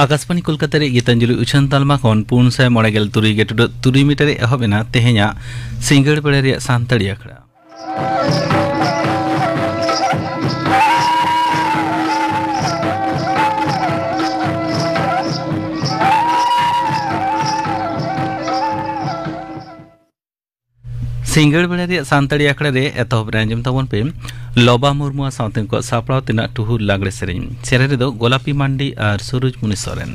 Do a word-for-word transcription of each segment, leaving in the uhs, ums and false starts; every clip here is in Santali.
ᱟᱠᱟᱥᱵᱟᱬᱤ ᱠᱳᱞᱠᱟᱛᱟ ᱨᱮ ᱜᱤᱛᱟᱧᱡᱚᱞᱤ ᱩᱪᱷᱟᱹᱱ ᱛᱟᱞᱢᱟ ᱠᱷᱚᱱ ᱯᱩᱱ ᱥᱟᱭ ᱢᱚᱬᱮ ᱜᱮᱞ ᱛᱩᱨᱩᱭ ᱜᱮᱴᱩᱰᱟᱹᱜ ᱛᱩᱨᱩᱭ ᱢᱤᱴᱟᱨ ᱨᱮ ᱮᱦᱚᱵ ᱮᱱᱟ ᱛᱮᱦᱮᱧᱟᱜ ᱥᱤᱸᱜᱟᱹᱲ ᱵᱮᱲᱟ ᱨᱮᱭᱟᱜ ᱥᱟᱱᱛᱟᱲᱤ ᱟᱠᱷᱲᱟ᱾ ᱥᱤᱸᱜᱟᱹᱲ ᱵᱮᱲᱟ ᱨᱮᱭᱟᱜ ᱥᱟᱱᱛᱟᱲᱤ ᱟᱠᱷᱲᱟ ᱨᱮ ᱮᱛᱚᱦᱚᱵ ᱨᱮ ᱟᱸᱡᱚᱢ ᱛᱟᱵᱚᱱ ᱯᱮ ᱞᱚᱵᱟ ᱢᱩᱨᱢᱩᱣᱟᱜ ᱥᱟᱶᱛᱮ ᱩᱱᱠᱩᱣᱟᱜ ᱥᱟᱯᱲᱟᱣ ᱛᱮᱱᱟᱜ ᱴᱩᱦᱩ ᱞᱟᱜᱽᱲᱮ ᱥᱮᱨᱮᱧ᱾ ᱥᱮᱨᱮᱧ ᱨᱮᱫᱚ ᱜᱳᱞᱟᱯᱤ ᱢᱟᱱᱰᱤ ᱟᱨ ᱥᱩᱨᱩᱡᱽ ᱢᱩᱱᱤ ᱥᱚᱨᱮᱱ᱾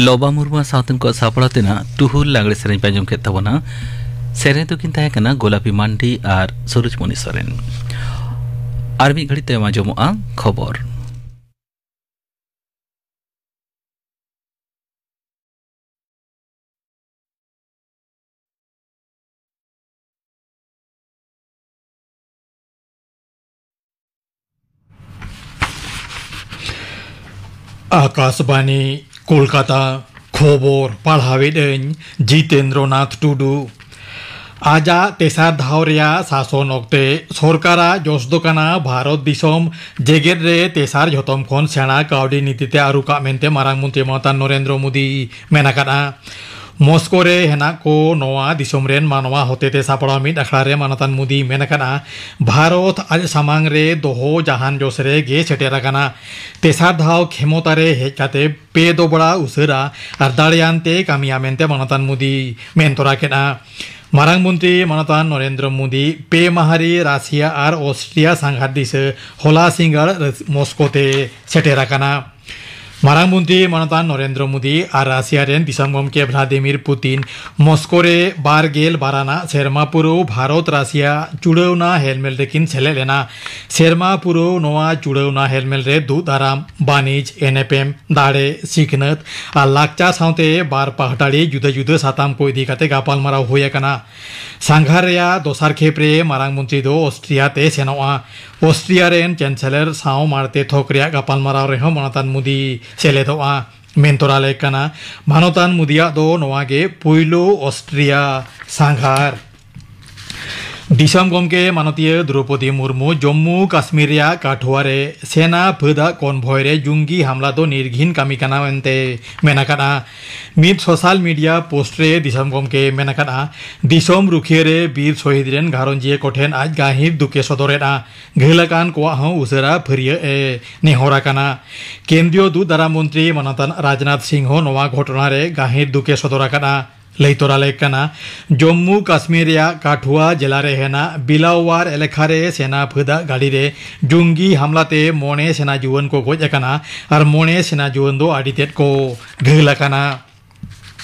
ᱞᱚᱵᱟ ᱢᱩᱨᱢᱩ ᱥᱟᱶᱛᱮᱱ ᱠᱚᱣᱟᱜ ᱥᱟᱯᱲᱟᱣ ᱛᱮᱱᱟᱜ ᱴᱩᱦᱩᱞ ᱞᱟᱜᱽᱲᱮ ᱥᱮᱨᱮᱧ ᱯᱮ ᱟᱸᱡᱚᱢ ᱠᱮᱫ ᱛᱟᱵᱚᱱᱟ᱾ ᱥᱮᱨᱮᱧ ᱫᱚᱠᱤᱱ ᱛᱟᱦᱮᱸ ᱠᱟᱱᱟ ᱜᱳᱞᱟᱯᱤ ᱢᱟᱱᱰᱤ ᱟᱨ ᱥᱩᱨᱩᱡᱽᱢᱩᱱᱤ ᱥᱚᱨᱮᱱ᱾ ᱟᱨ ᱢᱤᱫ ᱜᱷᱟᱹᱲᱤᱡ ᱛᱟᱭᱚᱢ ᱟᱸᱡᱚᱢᱚᱜᱼᱟ ᱠᱷᱚᱵᱚᱨ᱾ ᱟᱠᱟᱥᱵᱟᱱᱤ, ᱠᱳᱞᱠᱟᱛᱟ᱾ ᱠᱷᱚᱵᱚᱨ ᱯᱟᱲᱦᱟᱣᱮᱫ ᱟᱹᱧ ᱡᱤᱛᱮᱱᱫᱨᱚ ᱱᱟᱛᱷ ᱴᱩᱰᱩ᱾ ᱟᱡᱟᱜ ᱛᱮᱥᱟᱨ ᱫᱷᱟᱣ ᱨᱮᱭᱟᱜ ᱥᱟᱥᱚᱱ ᱚᱠᱛᱮ ᱥᱚᱨᱠᱟᱨᱟᱜ ᱡᱚᱥ ᱫᱚ ᱠᱟᱱᱟ ᱵᱷᱟᱨᱚᱛ ᱫᱤᱥᱚᱢ ᱡᱮᱜᱮᱛ ᱨᱮ ᱛᱮᱥᱟᱨ ᱡᱷᱚᱛᱚᱢ ᱠᱷᱚᱱ ᱥᱮᱬᱟ ᱠᱟᱹᱣᱰᱤ ᱱᱤᱛᱤ ᱛᱮ ᱟᱹᱨᱩ ᱠᱟᱜ ᱢᱮᱱᱛᱮ ᱢᱟᱨᱟᱝ ᱢᱚᱱᱛᱨᱤ ᱢᱟᱱᱚᱛᱟᱱ ᱱᱚᱨᱮᱱᱫᱨᱚ ᱢᱳᱫᱤ ᱢᱮᱱ ᱟᱠᱟᱫᱼᱟ᱾ ᱢᱚᱥᱠᱳ ᱨᱮ ᱦᱮᱱᱟᱜ ᱠᱚ ᱱᱚᱣᱟ ᱫᱤᱥᱚᱢ ᱨᱮᱱ ᱢᱟᱱᱣᱟ ᱦᱚᱛᱮᱛᱮ ᱥᱟᱯᱲᱟᱣ ᱢᱤᱫ ᱟᱠᱷᱲᱟ ᱨᱮ ᱢᱟᱱᱚᱛᱟᱱ ᱢᱳᱫᱤ ᱢᱮᱱ ᱟᱠᱟᱫᱼᱟ, ᱵᱷᱟᱨᱚᱛ ᱟᱡ ᱥᱟᱢᱟᱝ ᱨᱮ ᱫᱚᱦᱚ ᱡᱟᱦᱟᱱ ᱡᱚᱥ ᱨᱮ ᱜᱮ ᱥᱮᱴᱮᱨ ᱟᱠᱟᱱᱟ᱾ ᱛᱮᱥᱟᱨ ᱫᱷᱟᱣ ᱠᱷᱮᱢᱚᱛᱟ ᱨᱮ ᱦᱮᱡ ᱠᱟᱛᱮ ᱯᱮ ᱫᱚᱵᱲᱟ ᱩᱥᱟᱹᱨᱟ ᱟᱨ ᱫᱟᱲᱮᱭᱟᱱ ᱛᱮ ᱠᱟᱹᱢᱤᱭᱟ ᱢᱮᱱᱛᱮ ᱢᱟᱱᱚᱛᱟᱱ ᱢᱳᱫᱤ ᱢᱮᱱ ᱛᱚᱨᱟ ᱠᱮᱫᱼᱟ᱾ ᱢᱟᱨᱟᱝ ᱢᱚᱱᱛᱨᱤ ᱢᱟᱱᱚᱛᱟᱱ ᱱᱚᱨᱮᱱᱫᱨᱚ ᱢᱳᱫᱤ ᱯᱮ ᱢᱟᱦᱟ ᱨᱮ ᱨᱟᱥᱤᱭᱟ ᱟᱨ ᱚᱥᱴᱨᱤᱭᱟ ᱥᱟᱸᱜᱷᱟᱨ ᱫᱤᱥᱟᱹ ᱦᱚᱞᱟ ᱥᱤᱸᱜᱟᱲ ᱨᱟᱹᱥ-, ᱢᱚᱥᱠᱳ ᱛᱮ ᱥᱮᱴᱮᱨ ᱟᱠᱟᱱᱟ᱾ ᱢᱟᱨᱟᱝ ᱢᱚᱱᱛᱨᱤ ᱢᱟᱱᱚᱛᱟᱱ ᱱᱚᱨᱮᱱᱫᱨᱚ ᱢᱳᱫᱤ ᱟᱨ ᱨᱟᱥᱤᱭᱟ ᱨᱮᱱ ᱫᱤᱥᱚᱢ ᱜᱚᱢᱠᱮ ᱵᱷᱞᱟᱫᱤᱢᱤᱨ ᱯᱩᱛᱤᱱ ᱢᱚᱥᱠᱳ ᱨᱮ ᱵᱟᱨ ᱜᱮᱞ ᱵᱟᱨ ᱟᱱᱟᱜ ᱥᱮᱨᱢᱟ ᱯᱩᱨᱟᱹᱣ ᱵᱷᱟᱨᱚᱛ ᱨᱟᱥᱤᱭᱟ ᱪᱩᱲᱟᱹᱣᱱᱟ ᱦᱮᱞᱢᱮᱞ ᱨᱮᱠᱤᱱ ᱥᱮᱞᱮᱫ ᱞᱮᱱᱟ᱾ ᱥᱮᱨᱢᱟ ᱯᱩᱨᱟᱹᱣ ᱱᱚᱣᱟ ᱪᱩᱲᱟᱹᱣᱱᱟ ᱦᱮᱞᱢᱮᱞ ᱨᱮ ᱫᱩᱜ ᱫᱟᱨᱟᱢ, ᱵᱟᱹᱱᱤᱡᱽ, ᱮᱱᱮᱯᱮᱢ, ᱫᱟᱲᱮ, ᱥᱤᱠᱷᱱᱟᱹᱛ ᱟᱨ ᱞᱟᱠᱪᱟᱨ ᱥᱟᱶᱛᱮ ᱵᱟᱨ ᱯᱟᱦᱴᱟᱲᱤ ᱡᱩᱫᱟᱹ ᱡᱩᱫᱟᱹ ᱥᱟᱛᱟᱢ ᱠᱚ ᱤᱫᱤ ᱠᱟᱛᱮ ᱜᱟᱯᱟᱞᱢᱟᱨᱟᱣ ᱦᱩᱭ ᱟᱠᱟᱱᱟ᱾ ᱥᱟᱸᱜᱷᱟᱨ ᱨᱮᱭᱟᱜ ᱫᱚᱥᱟᱨ ᱠᱷᱮᱯ ᱨᱮ ᱢᱟᱨᱟᱝ ᱢᱚᱱᱛᱨᱤ ᱫᱚ ᱚᱥᱴᱨᱤᱭᱟ ᱛᱮ ᱥᱮᱱᱚᱜᱼᱟ᱾ ᱚᱥᱴᱨᱤᱭᱟ ᱨᱮᱱ ᱪᱮᱱᱥᱮᱞᱚᱨ ᱥᱟᱶ ᱢᱟᱲᱛᱮ ᱛᱷᱚᱠ ᱨᱮᱭᱟᱜ ᱜᱟᱯᱟᱞᱢᱟᱨᱟᱣ ᱨᱮᱦᱚᱸ ᱢᱟᱱᱚᱛᱟᱱ ᱢᱳᱫᱤ ᱥᱮᱞᱮᱫᱚᱜᱼᱟ᱾ ᱢᱮᱱ ᱛᱚᱨᱟ ᱞᱮᱠ ᱠᱟᱱᱟ, ᱢᱟᱱᱚᱛᱟᱱ ᱢᱳᱫᱤᱭᱟᱜ ᱫᱚ ᱱᱚᱣᱟ ᱜᱮ ᱯᱩᱭᱞᱩ ᱚᱥᱴᱨᱤᱭᱟ ᱥᱟᱸᱜᱷᱟᱨ᱾ ᱫᱤᱥᱚᱢ ᱜᱚᱢᱠᱮ ᱢᱟᱱᱚᱛᱤᱭᱟᱹ ᱫᱨᱚᱣᱯᱚᱫᱤ ᱢᱩᱨᱢᱩ ᱡᱚᱢᱢᱩ ᱠᱟᱥᱢᱤᱨ ᱨᱮᱭᱟᱜ ᱠᱟᱴᱷᱩᱣᱟ ᱨᱮ ᱥᱮᱱᱟ ᱯᱷᱟᱹᱫᱟᱜ ᱠᱚᱱᱵᱷᱚᱭ ᱨᱮ ᱡᱩᱝᱜᱤ ᱦᱟᱢᱞᱟ ᱫᱚ ᱱᱤᱨᱜᱷᱤᱱ ᱠᱟᱹᱢᱤ ᱠᱟᱱᱟ ᱢᱮᱱᱛᱮ ᱢᱮᱱ ᱟᱠᱟᱫᱼᱟ᱾ ᱢᱤᱫ ᱥᱳᱥᱟᱞ ᱢᱤᱰᱤᱭᱟ ᱯᱳᱥᱴ ᱨᱮ ᱫᱤᱥᱚᱢ ᱜᱚᱢᱠᱮ ᱢᱮᱱ ᱟᱠᱟᱫᱼᱟ, ᱫᱤᱥᱚᱢ ᱨᱩᱠᱷᱤᱭᱟᱹ ᱨᱮ ᱵᱤᱨ ᱥᱚᱦᱤᱫ ᱨᱮᱱ ᱜᱷᱟᱨᱚᱸᱡᱤᱭᱟᱹ ᱠᱚᱴᱷᱮᱱ ᱟᱡ ᱜᱟᱹᱦᱤᱨ ᱫᱩᱠᱮ ᱥᱚᱫᱚᱨᱮᱫᱼᱟ᱾ ᱜᱷᱟᱹᱞ ᱟᱠᱟᱱ ᱠᱚᱣᱟᱜ ᱦᱚᱸ ᱩᱥᱟᱹᱨᱟ ᱯᱷᱟᱹᱨᱭᱟᱹᱜ ᱮ ᱱᱮᱦᱚᱨ ᱟᱠᱟᱱᱟ᱾ ᱠᱮᱱᱫᱨᱤᱭᱚ ᱫᱩᱜ ᱫᱟᱨᱟᱢ ᱢᱚᱱᱛᱨᱤ ᱢᱟᱱᱚᱛᱟᱱ ᱨᱟᱡᱽᱱᱟᱛᱷ ᱥᱤᱝ ᱦᱚᱸ ᱱᱚᱣᱟ ᱜᱷᱚᱴᱚᱱᱟ ᱨᱮ ᱜᱟᱹᱦᱤᱨ ᱫᱩᱠᱮ ᱥᱚᱫᱚᱨ ᱟᱠᱟᱫᱼᱟ᱾ ᱞᱟᱹᱭ ᱛᱚᱨᱟ ᱞᱮ ᱠᱟᱱᱟ, ᱡᱚᱢᱢᱩ ᱠᱟᱥᱢᱤᱨ ᱨᱮᱭᱟᱜ ᱠᱟᱴᱷᱩᱣᱟ ᱡᱮᱞᱟ ᱨᱮ ᱦᱮᱱᱟᱜ ᱵᱤᱞᱟᱣᱟᱨ ᱮᱞᱟᱠᱷᱟ ᱨᱮ ᱥᱮᱱᱟ ᱯᱷᱟᱹᱫᱟᱜ ᱜᱟᱹᱰᱤ ᱨᱮ ᱡᱩᱝᱜᱤ ᱦᱟᱢᱞᱟ ᱛᱮ ᱢᱚᱬᱮ ᱥᱮᱱᱟ ᱡᱩᱣᱟᱹᱱ ᱠᱚ ᱜᱚᱡ ᱟᱠᱟᱱᱟ ᱟᱨ ᱢᱚᱬᱮ ᱥᱮᱱᱟ ᱡᱩᱣᱟᱹᱱ ᱫᱚ ᱟᱹᱰᱤ ᱛᱮᱫ ᱠᱚ ᱜᱷᱟᱹᱞ ᱟᱠᱟᱱᱟ᱾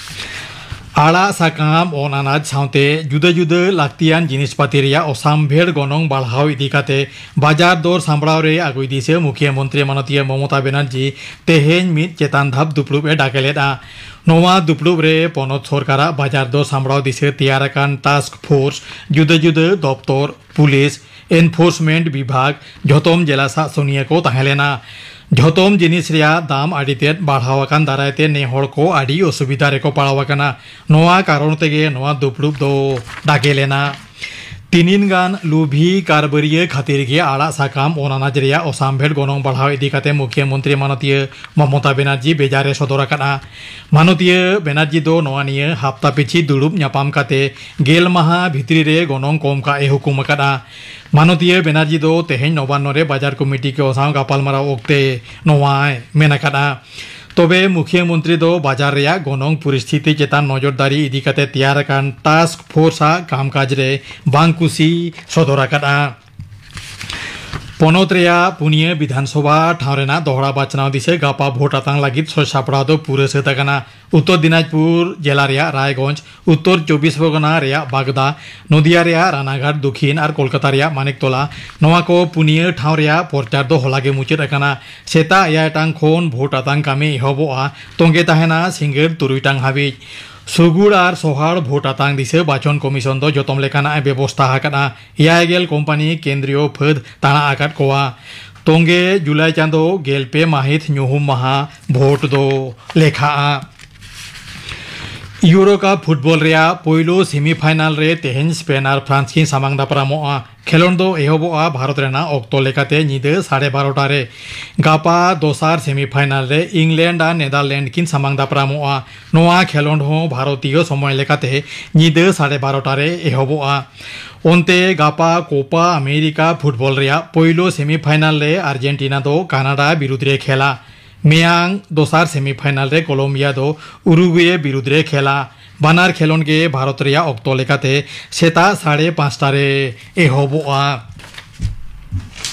ᱟᱲᱟᱜ ᱥᱟᱠᱟᱢ, ᱚᱱ ᱟᱱᱟᱡ ᱥᱟᱶᱛᱮ ᱡᱩᱫᱟᱹ ᱡᱩᱫᱟᱹ ᱞᱟᱹᱠᱛᱤᱭᱟᱱ ᱡᱤᱱᱤᱥ ᱯᱟᱹᱛᱤ ᱨᱮᱭᱟᱜ ᱚᱥᱟᱢᱵᱷᱮᱲ ᱜᱚᱱᱚᱝ ᱵᱟᱲᱦᱟᱣ ᱤᱫᱤ ᱠᱟᱛᱮ ᱵᱟᱡᱟᱨ ᱫᱚᱨ ᱥᱟᱢᱵᱲᱟᱣ ᱨᱮ ᱟᱹᱜᱩᱭ ᱫᱤᱥᱟᱹ ᱢᱩᱠᱷᱤᱭᱟᱹ ᱢᱚᱱᱛᱨᱤ ᱢᱟᱱᱚᱛᱤᱭᱟᱹ ᱢᱚᱢᱚᱛᱟ ᱵᱮᱱᱟᱨᱡᱤ ᱛᱮᱦᱮᱧ ᱢᱤᱫ ᱪᱮᱛᱟᱱ ᱫᱷᱟᱯ ᱫᱩᱯᱲᱩᱵ ᱮ ᱰᱟᱠᱮ ᱞᱮᱫᱼᱟ᱾ ᱱᱚᱣᱟ ᱫᱩᱯᱲᱩᱵ ᱨᱮ ᱯᱚᱱᱚᱛ ᱥᱚᱨᱠᱟᱨᱟᱜ ᱵᱟᱡᱟᱨ ᱫᱚᱨ ᱥᱟᱢᱵᱲᱟᱣ ᱫᱤᱥᱟᱹ ᱛᱮᱭᱟᱨ ᱟᱠᱟᱱ ᱴᱟᱥᱠ ᱯᱷᱳᱨᱥ, ᱡᱩᱫᱟᱹ ᱡᱩᱫᱟᱹ ᱫᱚᱯᱛᱚᱨ, ᱯᱩᱞᱤᱥ, ᱮᱱᱯᱷᱳᱨᱥᱢᱮᱱᱴ ᱵᱤᱵᱷᱟᱜᱽ, ᱡᱷᱚᱛᱚᱢ ᱡᱮᱞᱟ ᱥᱟᱜ ᱥᱩᱱᱤᱭᱟᱹ ᱠᱚ ᱛᱟᱦᱮᱸ ᱞᱮᱱᱟ᱾ ᱡᱷᱚᱛᱚᱢ ᱡᱤᱱᱤᱥ ᱨᱮᱭᱟᱜ ᱫᱟᱢ ᱟᱹᱰᱤ ᱛᱮᱫ ᱵᱟᱲᱦᱟᱣ ᱟᱠᱟᱱ ᱫᱟᱨᱟᱭ ᱛᱮ ᱱᱮ ᱦᱚᱲ ᱠᱚ ᱟᱹᱰᱤ ᱚᱥᱩᱵᱤᱫᱷᱟ ᱨᱮᱠᱚ ᱯᱟᱲᱟᱣ ᱟᱠᱟᱱᱟ᱾ ᱱᱚᱣᱟ ᱠᱟᱨᱚᱱ ᱛᱮᱜᱮ ᱱᱚᱣᱟ ᱫᱩᱯᱲᱩᱵ ᱫᱚ ᱰᱟᱠᱮ ᱞᱮᱱᱟ᱾ ᱛᱤᱱᱤᱱ ᱜᱟᱱ ᱞᱩᱵᱷᱤ ᱠᱟᱨᱵᱟᱹᱨᱤᱭᱟᱹ ᱠᱷᱟᱹᱛᱤᱨ ᱜᱮ ᱟᱲᱟᱜ ᱥᱟᱠᱟᱢ, ᱚᱱ ᱟᱱᱟᱡ ᱨᱮᱭᱟᱜ ᱚᱥᱟᱢᱵᱷᱮᱲ ᱜᱚᱱᱚᱝ ᱵᱟᱲᱦᱟᱣ ᱤᱫᱤ ᱠᱟᱛᱮ ᱢᱩᱠᱷᱭᱟᱹ ᱢᱚᱱᱛᱨᱤ ᱢᱟᱱᱚᱛᱤᱭᱟᱹ ᱢᱚᱢᱚᱛᱟ ᱵᱮᱱᱟᱨᱡᱤ ᱵᱮᱡᱟᱨ ᱮ ᱥᱚᱫᱚᱨ ᱟᱠᱟᱫᱼᱟ᱾ ᱢᱟᱱᱚᱛᱤᱭᱟᱹ ᱵᱮᱱᱟᱨᱡᱤ ᱫᱚ ᱱᱚᱣᱟ ᱱᱤᱭᱟᱹ ᱦᱟᱯᱛᱟ ᱯᱤᱪᱷᱤ ᱫᱩᱲᱩᱵ ᱧᱟᱯᱟᱢ ᱠᱟᱛᱮ ᱜᱮᱞ ᱢᱟᱦᱟ ᱵᱷᱤᱛᱨᱤ ᱨᱮ ᱜᱚᱱᱚᱝ ᱠᱚᱢ ᱠᱟᱜ ᱮ ᱦᱩᱠᱩᱢ ᱟᱠᱟᱫᱼᱟ᱾ ᱢᱟᱱᱚᱛᱤᱭᱟᱹ ᱵᱮᱱᱟᱨᱡᱤ ᱫᱚ ᱛᱮᱦᱮᱧ ᱱᱚᱵᱟᱱᱱᱚ ᱨᱮ ᱵᱟᱡᱟᱨ ᱠᱚᱢᱤᱴᱤ ᱠᱚ ᱥᱟᱶ ᱜᱟᱯᱟᱞᱢᱟᱨᱟᱣ ᱚᱠᱛᱮ ᱱᱚᱣᱟᱭ ᱢᱮᱱ ᱟᱠᱟᱫᱼᱟ᱾ ᱛᱚᱵᱮ ᱢᱩᱠᱷᱭᱟᱹ ᱢᱚᱱᱛᱨᱤ ᱫᱚ ᱵᱟᱡᱟᱨ ᱨᱮᱭᱟᱜ ᱜᱚᱱᱚᱝ ᱯᱚᱨᱤᱥᱛᱷᱤᱛᱤ ᱪᱮᱛᱟᱱ ᱱᱚᱡᱚᱨᱫᱟᱨᱤ ᱤᱫᱤ ᱠᱟᱛᱮ ᱛᱮᱭᱟᱨ ᱟᱠᱟᱱ ᱴᱟᱥᱠ ᱯᱷᱳᱨᱥ ᱟᱜ ᱠᱟᱢᱠᱟᱡᱽ ᱨᱮ ᱵᱟᱝ ᱠᱩᱥᱤ ᱥᱚᱫᱚᱨ ᱟᱠᱟᱫᱼᱟ᱾ ᱯᱚᱱᱚᱛ ᱨᱮᱭᱟᱜ ᱯᱩᱱᱭᱟᱹ ᱵᱤᱫᱷᱟᱱᱥᱚᱵᱷᱟ ᱴᱷᱟᱶ ᱨᱮᱱᱟᱜ ᱫᱚᱦᱲᱟ ᱵᱟᱪᱷᱱᱟᱣ ᱫᱤᱥᱟᱹ ᱜᱟᱯᱟ ᱵᱷᱳᱴ ᱟᱛᱟᱝ ᱞᱟᱹᱜᱤᱫ ᱥᱟᱹᱛ ᱥᱟᱯᱲᱟᱣ ᱫᱚ ᱯᱩᱨᱟᱹ ᱥᱟᱹᱛ ᱟᱠᱟᱱᱟ᱾ ᱩᱛᱛᱚᱨ ᱫᱤᱱᱟᱡᱽᱯᱩᱨ ᱡᱮᱞᱟ ᱨᱮᱭᱟᱜ ᱨᱟᱭᱜᱚᱸᱡᱽ, ᱩᱛᱛᱚᱨ ᱪᱚᱵᱵᱤᱥ ᱯᱚᱨᱜᱚᱱᱟ ᱨᱮᱭᱟᱜ ᱵᱟᱜᱽᱫᱟ, ᱱᱚᱫᱤᱭᱟ ᱨᱮᱭᱟᱜ ᱨᱟᱱᱟᱜᱷᱟᱴ ᱫᱚᱠᱷᱤᱱ ᱟᱨ ᱠᱳᱞᱠᱟᱛᱟ ᱨᱮᱭᱟᱜ ᱢᱟᱱᱤᱠᱛᱚᱞᱟ, ᱱᱚᱣᱟ ᱠᱚ ᱯᱩᱱᱭᱟᱹ ᱴᱷᱟᱶ ᱨᱮᱭᱟᱜ ᱯᱨᱚᱪᱟᱨ ᱫᱚ ᱦᱚᱞᱟ ᱜᱮ ᱢᱩᱪᱟᱹᱫ ᱟᱠᱟᱱᱟ᱾ ᱥᱮᱛᱟᱜ ᱮᱭᱟᱭ ᱴᱟᱲᱟᱝ ᱠᱷᱚᱱ ᱵᱷᱳᱴ ᱟᱛᱟᱝ ᱠᱟᱹᱢᱤ ᱮᱦᱚᱵᱚᱜᱼᱟ, ᱛᱚᱸᱜᱮ ᱛᱟᱦᱮᱱᱟ ᱥᱤᱸᱜᱟᱹᱲ ᱛᱩᱨᱩᱭ ᱴᱟᱲᱟᱝ ᱦᱟᱹᱵᱤᱡ᱾ ᱥᱩᱜᱩᱲ ᱟᱨ ᱥᱚᱦᱟᱲ ᱵᱷᱳᱴ ᱟᱛᱟᱝ ᱫᱤᱥᱟᱹ ᱵᱟᱪᱷᱚᱱ ᱠᱚᱢᱤᱥᱚᱱ ᱫᱚ ᱡᱚᱛᱚᱢ ᱞᱮᱠᱟᱱᱟᱜ ᱮ ᱵᱮᱵᱚᱥᱛᱷᱟ ᱟᱠᱟᱫᱼᱟ᱾ ᱮᱭᱟᱭ ᱜᱮᱞ ᱠᱳᱢᱯᱟᱱᱤ ᱠᱮᱱᱫᱨᱤᱭᱚ ᱯᱷᱟᱹᱫ ᱛᱟᱬᱟ ᱟᱠᱟᱫ ᱠᱚᱣᱟ᱾ ᱛᱚᱸᱜᱮ ᱡᱩᱞᱟᱭ ᱪᱟᱸᱫᱚ ᱜᱮᱞ ᱯᱮ ᱢᱟᱹᱦᱤᱛ ᱧᱩᱦᱩᱢ ᱢᱟᱦᱟ ᱵᱷᱳᱴ ᱫᱚ ᱞᱮᱠᱷᱟᱜᱼᱟ᱾ ᱤᱭᱩᱨᱳ ᱠᱟᱯ ᱯᱷᱩᱴᱵᱚᱞ ᱨᱮᱭᱟᱜ ᱯᱳᱭᱞᱳ ᱥᱮᱢᱤᱯᱷᱟᱭᱱᱟᱞ ᱨᱮ ᱛᱮᱦᱮᱧ ᱥᱯᱮᱱ ᱟᱨ ᱯᱷᱨᱟᱱᱥ ᱠᱤᱱ ᱥᱟᱢᱟᱝ ᱫᱟᱯᱨᱟᱢᱚᱜᱼᱟ᱾ ᱠᱷᱮᱞᱳᱸᱰ ᱫᱚ ᱮᱦᱚᱵᱚᱜᱼᱟ ᱵᱷᱟᱨᱚᱛ ᱨᱮᱱᱟᱜ ᱚᱠᱛᱚ ᱞᱮᱠᱟᱛᱮ ᱧᱤᱫᱟᱹ ᱥᱟᱲᱮ ᱵᱟᱨᱚᱴᱟ ᱨᱮ᱾ ᱜᱟᱯᱟ ᱫᱚᱥᱟᱨ ᱥᱮᱢᱤᱯᱷᱟᱭᱱᱟᱞ ᱨᱮ ᱤᱝᱞᱮᱱᱰ ᱟᱨ ᱱᱮᱫᱟᱨᱞᱮᱱᱰ ᱠᱤᱱ ᱥᱟᱢᱟᱝ ᱫᱟᱯᱨᱟᱢᱚᱜᱼᱟ᱾ ᱱᱚᱣᱟ ᱠᱷᱮᱞᱳᱸᱰ ᱦᱚᱸ ᱵᱷᱟᱨᱚᱛᱤᱭᱚ ᱥᱚᱢᱚᱭ ᱞᱮᱠᱟᱛᱮ ᱧᱤᱫᱟᱹ ᱥᱟᱲᱮ ᱵᱟᱨᱚᱴᱟ ᱨᱮ ᱮᱦᱚᱵᱚᱜᱼᱟ᱾ ᱚᱱᱛᱮ ᱜᱟᱯᱟ ᱠᱳᱯᱟ ᱟᱢᱮᱨᱤᱠᱟ ᱯᱷᱩᱴᱵᱚᱞ ᱨᱮᱭᱟᱜ ᱯᱳᱭᱞᱳ ᱥᱮᱢᱤᱯᱷᱟᱭᱱᱟᱞ ᱨᱮ ᱟᱨᱡᱮᱱᱴᱤᱱᱟ ᱫᱚ ᱠᱟᱱᱟᱰᱟ ᱵᱤᱨᱩᱫᱷ ᱨᱮ ᱠᱷᱮᱞᱟ᱾ ᱢᱮᱭᱟᱝ ᱫᱚᱥᱟᱨ ᱥᱮᱢᱤᱯᱷᱟᱭᱱᱟᱞ ᱨᱮ ᱠᱚᱞᱚᱢᱵᱤᱭᱟ ᱫᱚ ᱩᱨᱩᱜᱩᱭᱮ ᱵᱤᱨᱩᱫᱷ ᱨᱮ ᱠᱷᱮᱞᱟ᱾ ᱵᱟᱱᱟᱨ ᱠᱷᱮᱞᱳᱰ ᱜᱮ ᱵᱷᱟᱨᱚᱛ ᱨᱮᱭᱟᱜ ᱚᱠᱛᱚ ᱞᱮᱠᱟᱛᱮ ᱥᱮᱛᱟᱜ ᱥᱟᱲᱮ ᱯᱟᱸᱪᱴᱟ ᱨᱮ ᱮᱦᱚᱵᱚᱜᱼᱟ᱾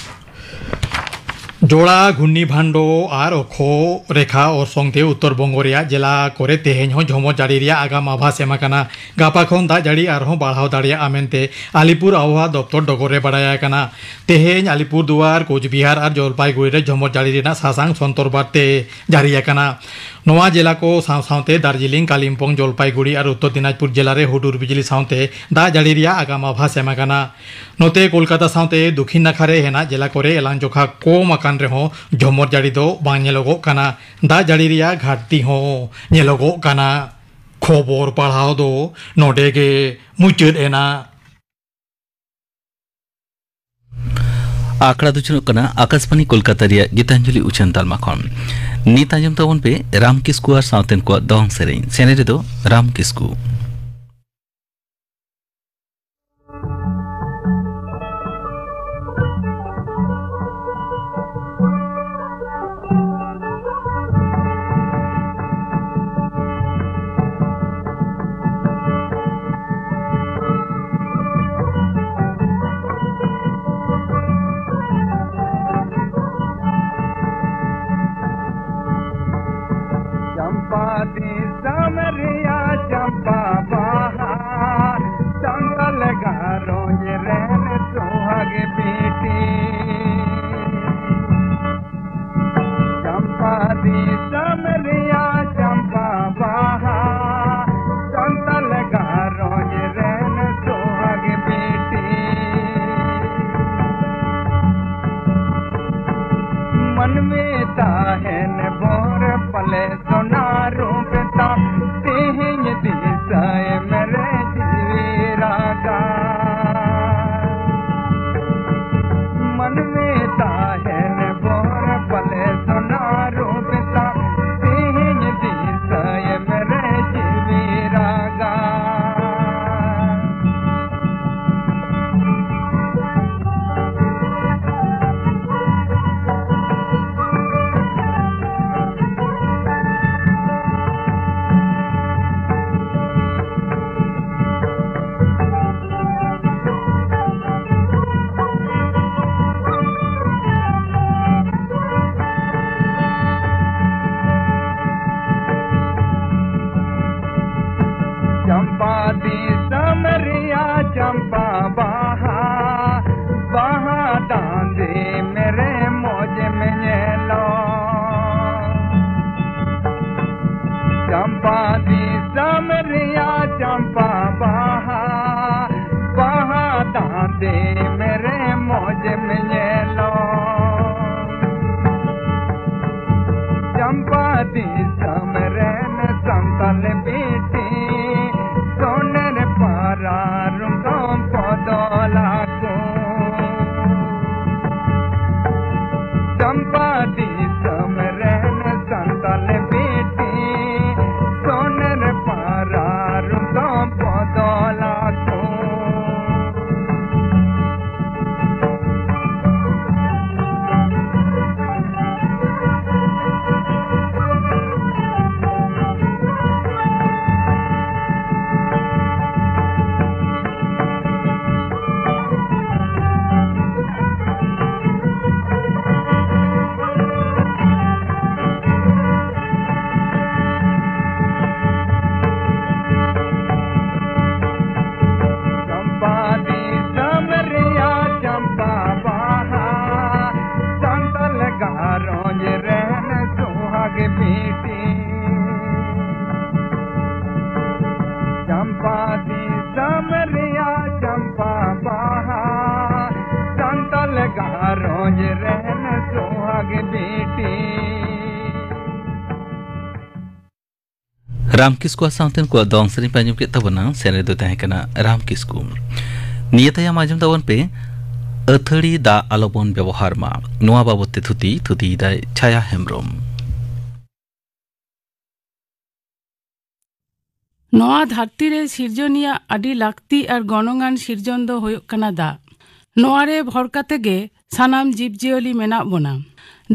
ᱡᱚᱲᱟ ᱜᱷᱩᱨᱱᱤ ᱵᱷᱟᱱᱰᱚ ᱟᱨ ᱚᱠᱠᱷᱚ ᱨᱮᱠᱷᱟ ᱚᱨᱥᱚᱝ ᱛᱮ ᱩᱛᱛᱚᱨ ᱵᱚᱝᱜᱚ ᱨᱮᱭᱟᱜ ᱡᱮᱞᱟ ᱠᱚᱨᱮ ᱛᱮᱦᱮᱧ ᱦᱚᱸ ᱡᱷᱚᱢᱚᱨ ᱡᱟᱹᱲᱤ ᱨᱮᱭᱟᱜ ᱟᱜᱟᱢ ᱟᱵᱷᱟᱥ ᱮᱢ ᱟᱠᱟᱱᱟ᱾ ᱜᱟᱯᱟ ᱠᱷᱚᱱ ᱫᱟᱜ ᱡᱟᱹᱲᱤ ᱟᱨᱦᱚᱸ ᱵᱟᱲᱦᱟᱣ ᱫᱟᱲᱮᱭᱟᱜᱼᱟ ᱢᱮᱱᱛᱮ ᱟᱞᱤᱯᱩᱨ ᱟᱵᱚᱦᱟᱣᱟ ᱫᱚᱯᱛᱚᱨ ᱰᱚᱜᱚᱨ ᱨᱮ ᱵᱟᱲᱟᱭ ᱟᱠᱟᱱᱟ᱾ ᱛᱮᱦᱮᱧ ᱟᱞᱤᱯᱩᱨ ᱫᱩᱣᱟᱨ, ᱠᱳᱪᱵᱤᱦᱟᱨ ᱟᱨ ᱡᱚᱞᱯᱟᱭᱜᱩᱲᱤ ᱨᱮ ᱡᱷᱚᱢᱚᱨ ᱡᱟᱹᱲᱤ ᱨᱮᱱᱟᱜ ᱥᱟᱥᱟᱝ ᱥᱚᱱᱛᱚᱨ ᱵᱟᱨᱛᱮ ᱡᱟᱹᱨᱤ ᱟᱠᱟᱱᱟ᱾ ᱱᱚᱣᱟ ᱡᱮᱞᱟ ᱠᱚ ᱥᱟᱶ ᱥᱟᱶᱛᱮ ᱫᱟᱨᱡᱤᱞᱤᱝ, ᱠᱟᱞᱤᱢᱯᱚᱝ, ᱡᱚᱞᱯᱟᱭᱜᱩᱲᱤ ᱟᱨ ᱩᱛᱛᱚᱨ ᱫᱤᱱᱟᱡᱽᱯᱩᱨ ᱡᱮᱞᱟ ᱨᱮ ᱦᱩᱰᱩᱨ ᱵᱤᱡᱽᱞᱤ ᱥᱟᱶᱛᱮ ᱫᱟᱜ ᱡᱟᱹᱲᱤ ᱨᱮᱭᱟᱜ ᱟᱜᱟᱢ ᱟᱵᱷᱟᱥ ᱮᱢ ᱟᱠᱟᱱᱟ᱾ ᱱᱚᱛᱮ ᱠᱳᱞᱠᱟᱛᱟ ᱥᱟᱶᱛᱮ ᱫᱚᱠᱷᱤᱱ ᱱᱟᱠᱷᱟ ᱨᱮ ᱦᱮᱱᱟᱜ ᱡᱮᱞᱟ ᱠᱚᱨᱮ ᱮᱞᱟᱝ ᱡᱚᱠᱷᱟ ᱠᱚᱢ ᱟᱠᱟᱱ ᱨᱮᱦᱚᱸ ᱡᱷᱚᱢᱚᱨ ᱡᱟᱹᱲᱤ ᱫᱚ ᱵᱟᱝ ᱧᱮᱞᱚᱜᱚᱜ ᱠᱟᱱᱟ᱾ ᱫᱟᱜ ᱡᱟᱹᱲᱤ ᱨᱮᱭᱟᱜ ᱜᱷᱟᱴᱛᱤ ᱦᱚᱸ ᱧᱮᱞᱚᱜᱚᱜ ᱠᱟᱱᱟ᱾ ᱠᱷᱚᱵᱚᱨ ᱯᱟᱲᱦᱟᱣ ᱫᱚ ᱱᱚᱰᱮ ᱜᱮ ᱢᱩᱪᱟᱹᱫ ᱮᱱᱟ᱾ ᱟᱠᱷᱲᱟ ᱫᱚ ᱪᱟᱞᱟᱜ ᱠᱟᱱᱟ ᱟᱠᱟᱥᱵᱟᱱᱤ ᱠᱳᱞᱠᱟᱛᱟ ᱨᱮᱭᱟᱜ ᱜᱤᱛᱟᱧᱡᱚᱞᱤ ᱩᱪᱷᱟᱹᱱ ᱛᱟᱞᱢᱟ ᱠᱷᱚᱱ᱾ ᱱᱤᱛ ᱟᱸᱡᱚᱢ ᱛᱟᱵᱚᱱ ᱯᱮ ᱨᱟᱢ ᱠᱤᱥᱠᱩ ᱟᱨ ᱥᱟᱶᱛᱮᱱ ᱠᱚᱣᱟᱜ ᱫᱚᱝ ᱥᱮᱨᱮᱧ᱾ ᱥᱮᱨᱮᱧ ᱨᱮᱫᱚ ᱨᱟᱢ ᱠᱤᱥᱠᱩ᱾ ᱪᱟᱢᱯᱟ ᱫᱤᱥᱚᱢ ᱨᱮᱭᱟᱜ ᱪᱟᱢᱯᱟ᱾ ᱪᱟᱢᱯᱟ ᱫᱤᱥᱚᱢ ᱨᱮᱭᱟᱜ ᱪᱟᱢᱯᱟ ᱵᱟᱦᱟ, ᱵᱟᱦᱟ ᱫᱟᱸᱫᱮ ᱢᱮᱨᱮ ᱢᱚᱡᱮᱢ ᱧᱮᱞᱚᱜ᱾ ᱪᱟᱢᱯᱟ ᱫᱤᱥᱚᱢ ᱨᱮᱭᱟᱜ ᱪᱟᱢᱯᱟ ᱵᱟᱦᱟ, ᱵᱟᱦᱟ ᱫᱟᱸᱫᱮ ᱢᱮᱨᱮ ᱢᱚᱡᱮᱢ ᱧᱮᱞᱚᱜ᱾ ᱪᱟᱢᱯᱟ ᱫᱤᱥᱚᱢ ᱨᱮᱱ ᱥᱟᱱᱛᱟᱞ ᱵᱤᱴᱤ, ᱥᱚᱱᱮᱨ ᱯᱟᱨᱟᱨᱩᱢ ᱫᱚᱢ ᱵᱚᱫᱚᱞ ᱟᱠᱚ᱾ ᱪᱟᱢᱯᱟ ᱫᱤᱥᱚᱢ ᱨᱮᱱ ᱥᱟᱱᱛᱟᱞ ᱵᱤᱴᱤ, ᱥᱚᱱᱮᱨ ᱯᱟᱨᱟᱨᱩᱢ ᱫᱚᱢ ᱵᱚᱫᱚᱞ ᱟᱠᱚ᱾ ᱪᱟᱢᱯᱟ ᱫᱤᱥᱚᱢ ᱨᱮᱭᱟᱜ ᱪᱟᱢᱯᱟ ᱵᱟᱦᱟ, ᱥᱟᱱᱛᱟᱞ ᱜᱷᱟᱨᱚᱸᱡᱽ ᱨᱮᱱ ᱥᱩᱦᱟᱜ ᱵᱤᱴᱤ᱾ ᱪᱟᱢᱯᱟ ᱫᱤᱥᱚᱢ ᱨᱮᱭᱟᱜ ᱪᱟᱢᱯᱟ ᱵᱟᱦᱟ, ᱥᱟᱱᱛᱟᱞ ᱜᱷᱟᱨᱚᱸᱡᱽ ᱨᱮᱱ ᱥᱩᱦᱟᱜ ᱵᱤᱴᱤ᱾ ᱨᱟᱢ ᱠᱤᱥᱠᱩᱣᱟᱜ ᱥᱟᱶᱛᱮ ᱩᱱᱠᱩᱣᱟᱜ ᱫᱚᱝ ᱥᱮᱨᱮᱧ ᱯᱮ ᱟᱸᱡᱚᱢ ᱠᱮᱫ ᱛᱟᱵᱚᱱᱟ᱾ ᱥᱮᱨᱮᱧ ᱫᱚ ᱛᱟᱦᱮᱸ ᱠᱟᱱᱟ ᱨᱟᱢ ᱠᱤᱥᱠᱩ᱾ ᱱᱤᱭᱟᱹ ᱛᱟᱭᱚᱢ ᱟᱸᱡᱚᱢ ᱛᱟᱵᱚᱱ ᱯᱮ ᱟᱹᱛᱷᱟᱹᱲᱤ ᱫᱟᱜ ᱟᱞᱚᱵᱚᱱ ᱵᱮᱵᱚᱦᱟᱨ ᱢᱟ᱾ ᱱᱚᱣᱟ ᱵᱟᱵᱚᱛ ᱛᱮ ᱛᱷᱩᱛᱤ, ᱛᱷᱩᱛᱤᱭᱮᱫᱟᱭ ᱪᱷᱟᱭᱟ ᱦᱮᱢᱵᱨᱚᱢ᱾ ᱱᱚᱣᱟ ᱫᱷᱟᱹᱨᱛᱤ ᱨᱮ ᱥᱤᱨᱡᱚᱱᱤᱭᱟᱹ ᱟᱹᱰᱤ ᱞᱟᱹᱠᱛᱤ ᱟᱨ ᱜᱚᱱᱚᱝᱟᱱ ᱥᱤᱨᱡᱚᱱ ᱫᱚ ᱦᱩᱭᱩᱜ ᱠᱟᱱᱟ ᱫᱟᱜ᱾ ᱱᱚᱣᱟ ᱨᱮ ᱵᱷᱚᱨ ᱠᱟᱛᱮ ᱜᱮ ᱥᱟᱱᱟᱢ ᱡᱤᱵᱽᱡᱤᱭᱟᱹᱞᱤ ᱢᱮᱱᱟᱜ ᱵᱚᱱᱟ᱾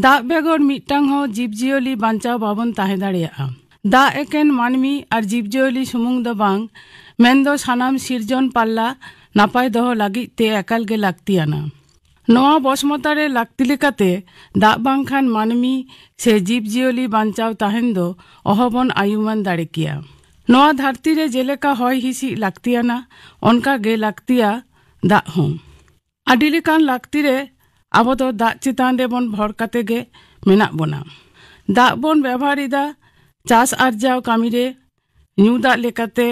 ᱫᱟᱜ ᱵᱮᱜᱚᱨ ᱢᱤᱫᱴᱟᱝ ᱦᱚᱸ ᱡᱤᱵᱽᱡᱤᱭᱟᱹᱞᱤ ᱵᱟᱧᱪᱟᱣ ᱵᱟᱵᱚᱱ ᱛᱟᱦᱮᱸ ᱫᱟᱲᱮᱭᱟᱜᱼᱟ᱾ ᱫᱟᱜ ᱮᱠᱮᱱ ᱢᱟᱹᱱᱢᱤ ᱟᱨ ᱡᱤᱵᱽᱡᱤᱭᱟᱹᱞᱤ ᱥᱩᱢᱩᱝ ᱫᱚ ᱵᱟᱝ, ᱢᱮᱱᱫᱚ ᱥᱟᱱᱟᱢ ᱥᱤᱨᱡᱚᱱ ᱯᱟᱞᱞᱟ ᱱᱟᱯᱟᱭ ᱫᱚᱦᱚ ᱞᱟᱹᱜᱤᱫ ᱛᱮ ᱮᱠᱟᱞ ᱜᱮ ᱞᱟᱹᱠᱛᱤᱭᱟᱱᱟ᱾ ᱱᱚᱣᱟ ᱵᱚᱥᱢᱚᱛᱟ ᱨᱮ ᱞᱟᱹᱠᱛᱤ ᱞᱮᱠᱟᱛᱮ ᱫᱟᱜ ᱵᱟᱝᱠᱷᱟᱱ ᱢᱟᱹᱱᱢᱤ ᱥᱮ ᱡᱤᱵᱽᱡᱤᱭᱟᱹᱞᱤ ᱵᱟᱧᱪᱟᱣ ᱛᱟᱦᱮᱱ ᱫᱚ ᱚᱦᱚᱵᱚᱱ ᱟᱭᱩᱢᱟᱹᱱ ᱫᱟᱲᱮ ᱠᱮᱭᱟ᱾ ᱱᱚᱣᱟ ᱫᱷᱟᱹᱨᱛᱤ ᱨᱮ ᱡᱮᱞᱮᱠᱟ ᱦᱚᱭ ᱦᱤᱸᱥᱤᱫ ᱞᱟᱹᱠᱛᱤᱭᱟᱱᱟ, ᱚᱱᱠᱟ ᱜᱮ ᱞᱟᱹᱠᱛᱤᱭᱟ ᱫᱟᱜ ᱦᱚᱸ᱾ ᱟᱹᱰᱤ ᱞᱮᱠᱟᱱ ᱞᱟᱹᱠᱛᱤ ᱨᱮ ᱟᱵᱚ ᱫᱚ ᱫᱟᱜ ᱪᱮᱛᱟᱱ ᱨᱮᱵᱚᱱ ᱵᱷᱚᱨ ᱠᱟᱛᱮ ᱜᱮ ᱢᱮᱱᱟᱜ ᱵᱚᱱᱟ᱾ ᱫᱟᱜ ᱵᱚᱱ ᱵᱮᱵᱚᱦᱟᱨ ᱮᱫᱟ ᱪᱟᱥ ᱟᱨᱡᱟᱣ ᱠᱟᱹᱢᱤ ᱨᱮ, ᱧᱩ ᱫᱟᱜ ᱞᱮᱠᱟᱛᱮ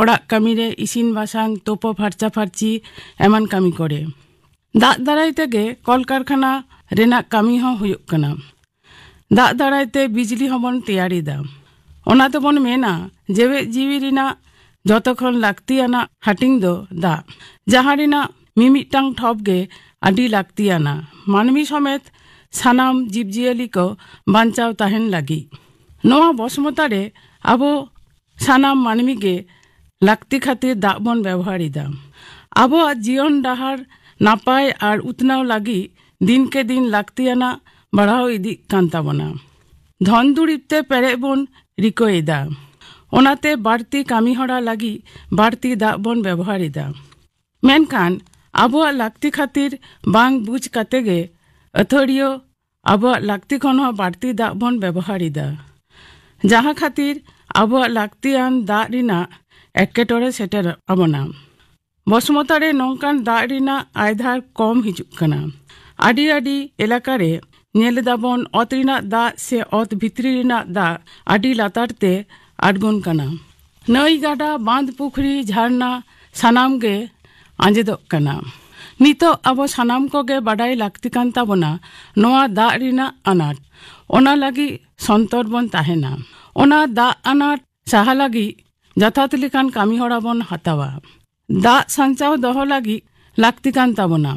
ᱚᱲᱟᱜ ᱠᱟᱹᱢᱤ ᱨᱮ, ᱤᱥᱤᱱ ᱵᱟᱥᱟᱝ, ᱛᱳᱯᱳ ᱯᱷᱟᱨᱪᱟ ᱯᱷᱟᱨᱪᱤ ᱮᱢᱟᱱ ᱠᱟᱹᱢᱤ ᱠᱚᱨᱮ᱾ ᱫᱟᱜ ᱫᱟᱨᱟᱭ ᱛᱮᱜᱮ ᱠᱚᱞᱠᱟᱨᱠᱷᱟᱱᱟ ᱨᱮᱱᱟᱜ ᱠᱟᱹᱢᱤ ᱦᱚᱸ ᱦᱩᱭᱩᱜ ᱠᱟᱱᱟ᱾ ᱫᱟᱜ ᱫᱟᱨᱟᱭ ᱛᱮ ᱵᱤᱡᱽᱞᱤ ᱦᱚᱸᱵᱚᱱ ᱛᱮᱭᱟᱨ ᱮᱫᱟ᱾ ᱚᱱᱟ ᱛᱮᱵᱚᱱ ᱢᱮᱱᱟ, ᱡᱮᱣᱮᱫ ᱡᱤᱣᱤ ᱨᱮᱱᱟᱜ ᱡᱚᱛᱚ ᱠᱷᱚᱱ ᱞᱟᱹᱠᱛᱤᱭᱟᱱᱟᱜ ᱦᱟᱹᱴᱤᱧ ᱫᱚ ᱫᱟᱜ, ᱡᱟᱦᱟᱸ ᱨᱮᱱᱟᱜ ᱢᱤᱢᱤᱫᱴᱟᱝ ᱴᱷᱚᱯ ᱜᱮ ᱟᱹᱰᱤ ᱞᱟᱹᱠᱛᱤᱭᱟᱱᱟ, ᱢᱟᱹᱱᱢᱤ ᱥᱚᱢᱮᱛ ᱥᱟᱱᱟᱢ ᱡᱤᱵᱽᱡᱤᱭᱟᱹᱞᱤ ᱠᱚ ᱵᱟᱧᱪᱟᱣ ᱛᱟᱦᱮᱱ ᱞᱟᱹᱜᱤᱫ᱾ ᱱᱚᱣᱟ ᱵᱚᱥᱢᱚᱛᱟ ᱨᱮ ᱟᱵᱚ ᱥᱟᱱᱟᱢ ᱢᱟᱹᱱᱢᱤ ᱜᱮ ᱞᱟᱹᱠᱛᱤ ᱠᱷᱟᱹᱛᱤᱨ ᱫᱟᱜ ᱵᱚᱱ ᱵᱮᱵᱚᱦᱟᱨ ᱮᱫᱟ᱾ ᱟᱵᱚᱣᱟᱜ ᱡᱤᱭᱚᱱ ᱰᱟᱦᱟᱨ ᱱᱟᱯᱟᱭ ᱟᱨ ᱩᱛᱱᱟᱹᱣ ᱞᱟᱹᱜᱤᱫ ᱫᱤᱱ ᱠᱮ ᱫᱤᱱ ᱞᱟᱹᱠᱛᱤᱭᱟᱱᱟᱜ ᱵᱟᱲᱦᱟᱣ ᱤᱫᱤᱜ ᱠᱟᱱ ᱛᱟᱵᱚᱱᱟ᱾ ᱫᱷᱚᱱ ᱫᱩᱨᱤᱵ ᱛᱮ ᱯᱮᱨᱮᱡ ᱵᱚᱱ ᱨᱤᱠᱟᱹᱭᱮᱫᱟ, ᱚᱱᱟᱛᱮ ᱵᱟᱹᱲᱛᱤ ᱠᱟᱹᱢᱤ ᱦᱚᱨᱟ ᱞᱟᱹᱜᱤᱫ ᱵᱟᱹᱲᱛᱤ ᱫᱟᱜ ᱵᱚᱱ ᱵᱮᱵᱚᱦᱟᱨ ᱮᱫᱟ᱾ ᱢᱮᱱᱠᱷᱟᱱ ᱟᱵᱚᱣᱟᱜ ᱞᱟᱹᱠᱛᱤ ᱠᱷᱟᱹᱛᱤᱨ ᱵᱟᱝ ᱵᱩᱡᱽ ᱠᱟᱛᱮ ᱜᱮ ᱟᱹᱛᱷᱟᱹᱲᱤᱭᱟᱹ ᱟᱵᱚᱣᱟᱜ ᱞᱟᱹᱠᱛᱤ ᱠᱷᱚᱱ ᱦᱚᱸ ᱵᱟᱹᱲᱛᱤ ᱫᱟᱜ ᱵᱚᱱ ᱵᱮᱵᱚᱦᱟᱨ ᱮᱫᱟ, ᱡᱟᱦᱟᱸ ᱠᱷᱟᱹᱛᱤᱨ ᱟᱵᱚᱣᱟᱜ ᱞᱟᱹᱠᱛᱤᱭᱟᱱ ᱫᱟᱜ ᱨᱮᱱᱟᱜ ᱮᱴᱠᱮᱴᱚᱬᱮ ᱥᱮᱴᱮᱨ ᱟᱵᱚᱱᱟ᱾ ᱵᱚᱥᱢᱚᱛᱟ ᱨᱮ ᱱᱚᱝᱠᱟᱱ ᱫᱟᱜ ᱨᱮᱱᱟᱜ ᱟᱭᱫᱷᱟᱨ ᱠᱚᱢ ᱦᱤᱡᱩᱜ ᱠᱟᱱᱟ᱾ ᱟᱹᱰᱤ ᱟᱹᱰᱤ ᱮᱞᱟᱠᱟ ᱨᱮ ᱧᱮᱞ ᱮᱫᱟᱵᱚᱱ, ᱚᱛ ᱨᱮᱱᱟᱜ ᱫᱟᱜ ᱥᱮ ᱚᱛ ᱵᱷᱤᱛᱨᱤ ᱨᱮᱱᱟᱜ ᱫᱟᱜ ᱟᱹᱰᱤ ᱞᱟᱛᱟᱨ ᱛᱮ ᱟᱬᱜᱚᱱ ᱠᱟᱱᱟ᱾ ᱱᱟᱹᱭ, ᱜᱟᱰᱟ, ᱵᱟᱸᱫᱽ, ᱯᱩᱠᱷᱨᱤ, ᱡᱷᱟᱨᱱᱟ ᱥᱟᱱᱟᱢ ᱜᱮ ᱟᱸᱡᱮᱫᱚᱜ ᱠᱟᱱᱟ᱾ ᱱᱤᱛᱚᱜ ᱟᱵᱚ ᱥᱟᱱᱟᱢ ᱠᱚᱜᱮ ᱵᱟᱰᱟᱭ ᱞᱟᱹᱠᱛᱤ ᱠᱟᱱ ᱛᱟᱵᱚᱱᱟ ᱱᱚᱣᱟ ᱫᱟᱜ ᱨᱮᱱᱟᱜ ᱟᱱᱟᱴ᱾ ᱚᱱᱟ ᱞᱟᱹᱜᱤᱫ ᱥᱚᱱᱛᱚᱨ ᱵᱚᱱ ᱛᱟᱦᱮᱱᱟ᱾ ᱚᱱᱟ ᱫᱟᱜ ᱟᱱᱟᱴ ᱥᱟᱦᱟ ᱞᱟᱹᱜᱤᱫ ᱡᱚᱛᱷᱟᱛ ᱞᱮᱠᱟᱱ ᱠᱟᱹᱢᱤ ᱦᱚᱨᱟ ᱵᱚᱱ ᱦᱟᱛᱟᱣᱟ᱾ ᱫᱟᱜ ᱥᱟᱧᱪᱟᱣ ᱫᱚᱦᱚ ᱞᱟᱹᱜᱤᱫ ᱞᱟᱹᱠᱛᱤ ᱠᱟᱱ ᱛᱟᱵᱚᱱᱟ᱾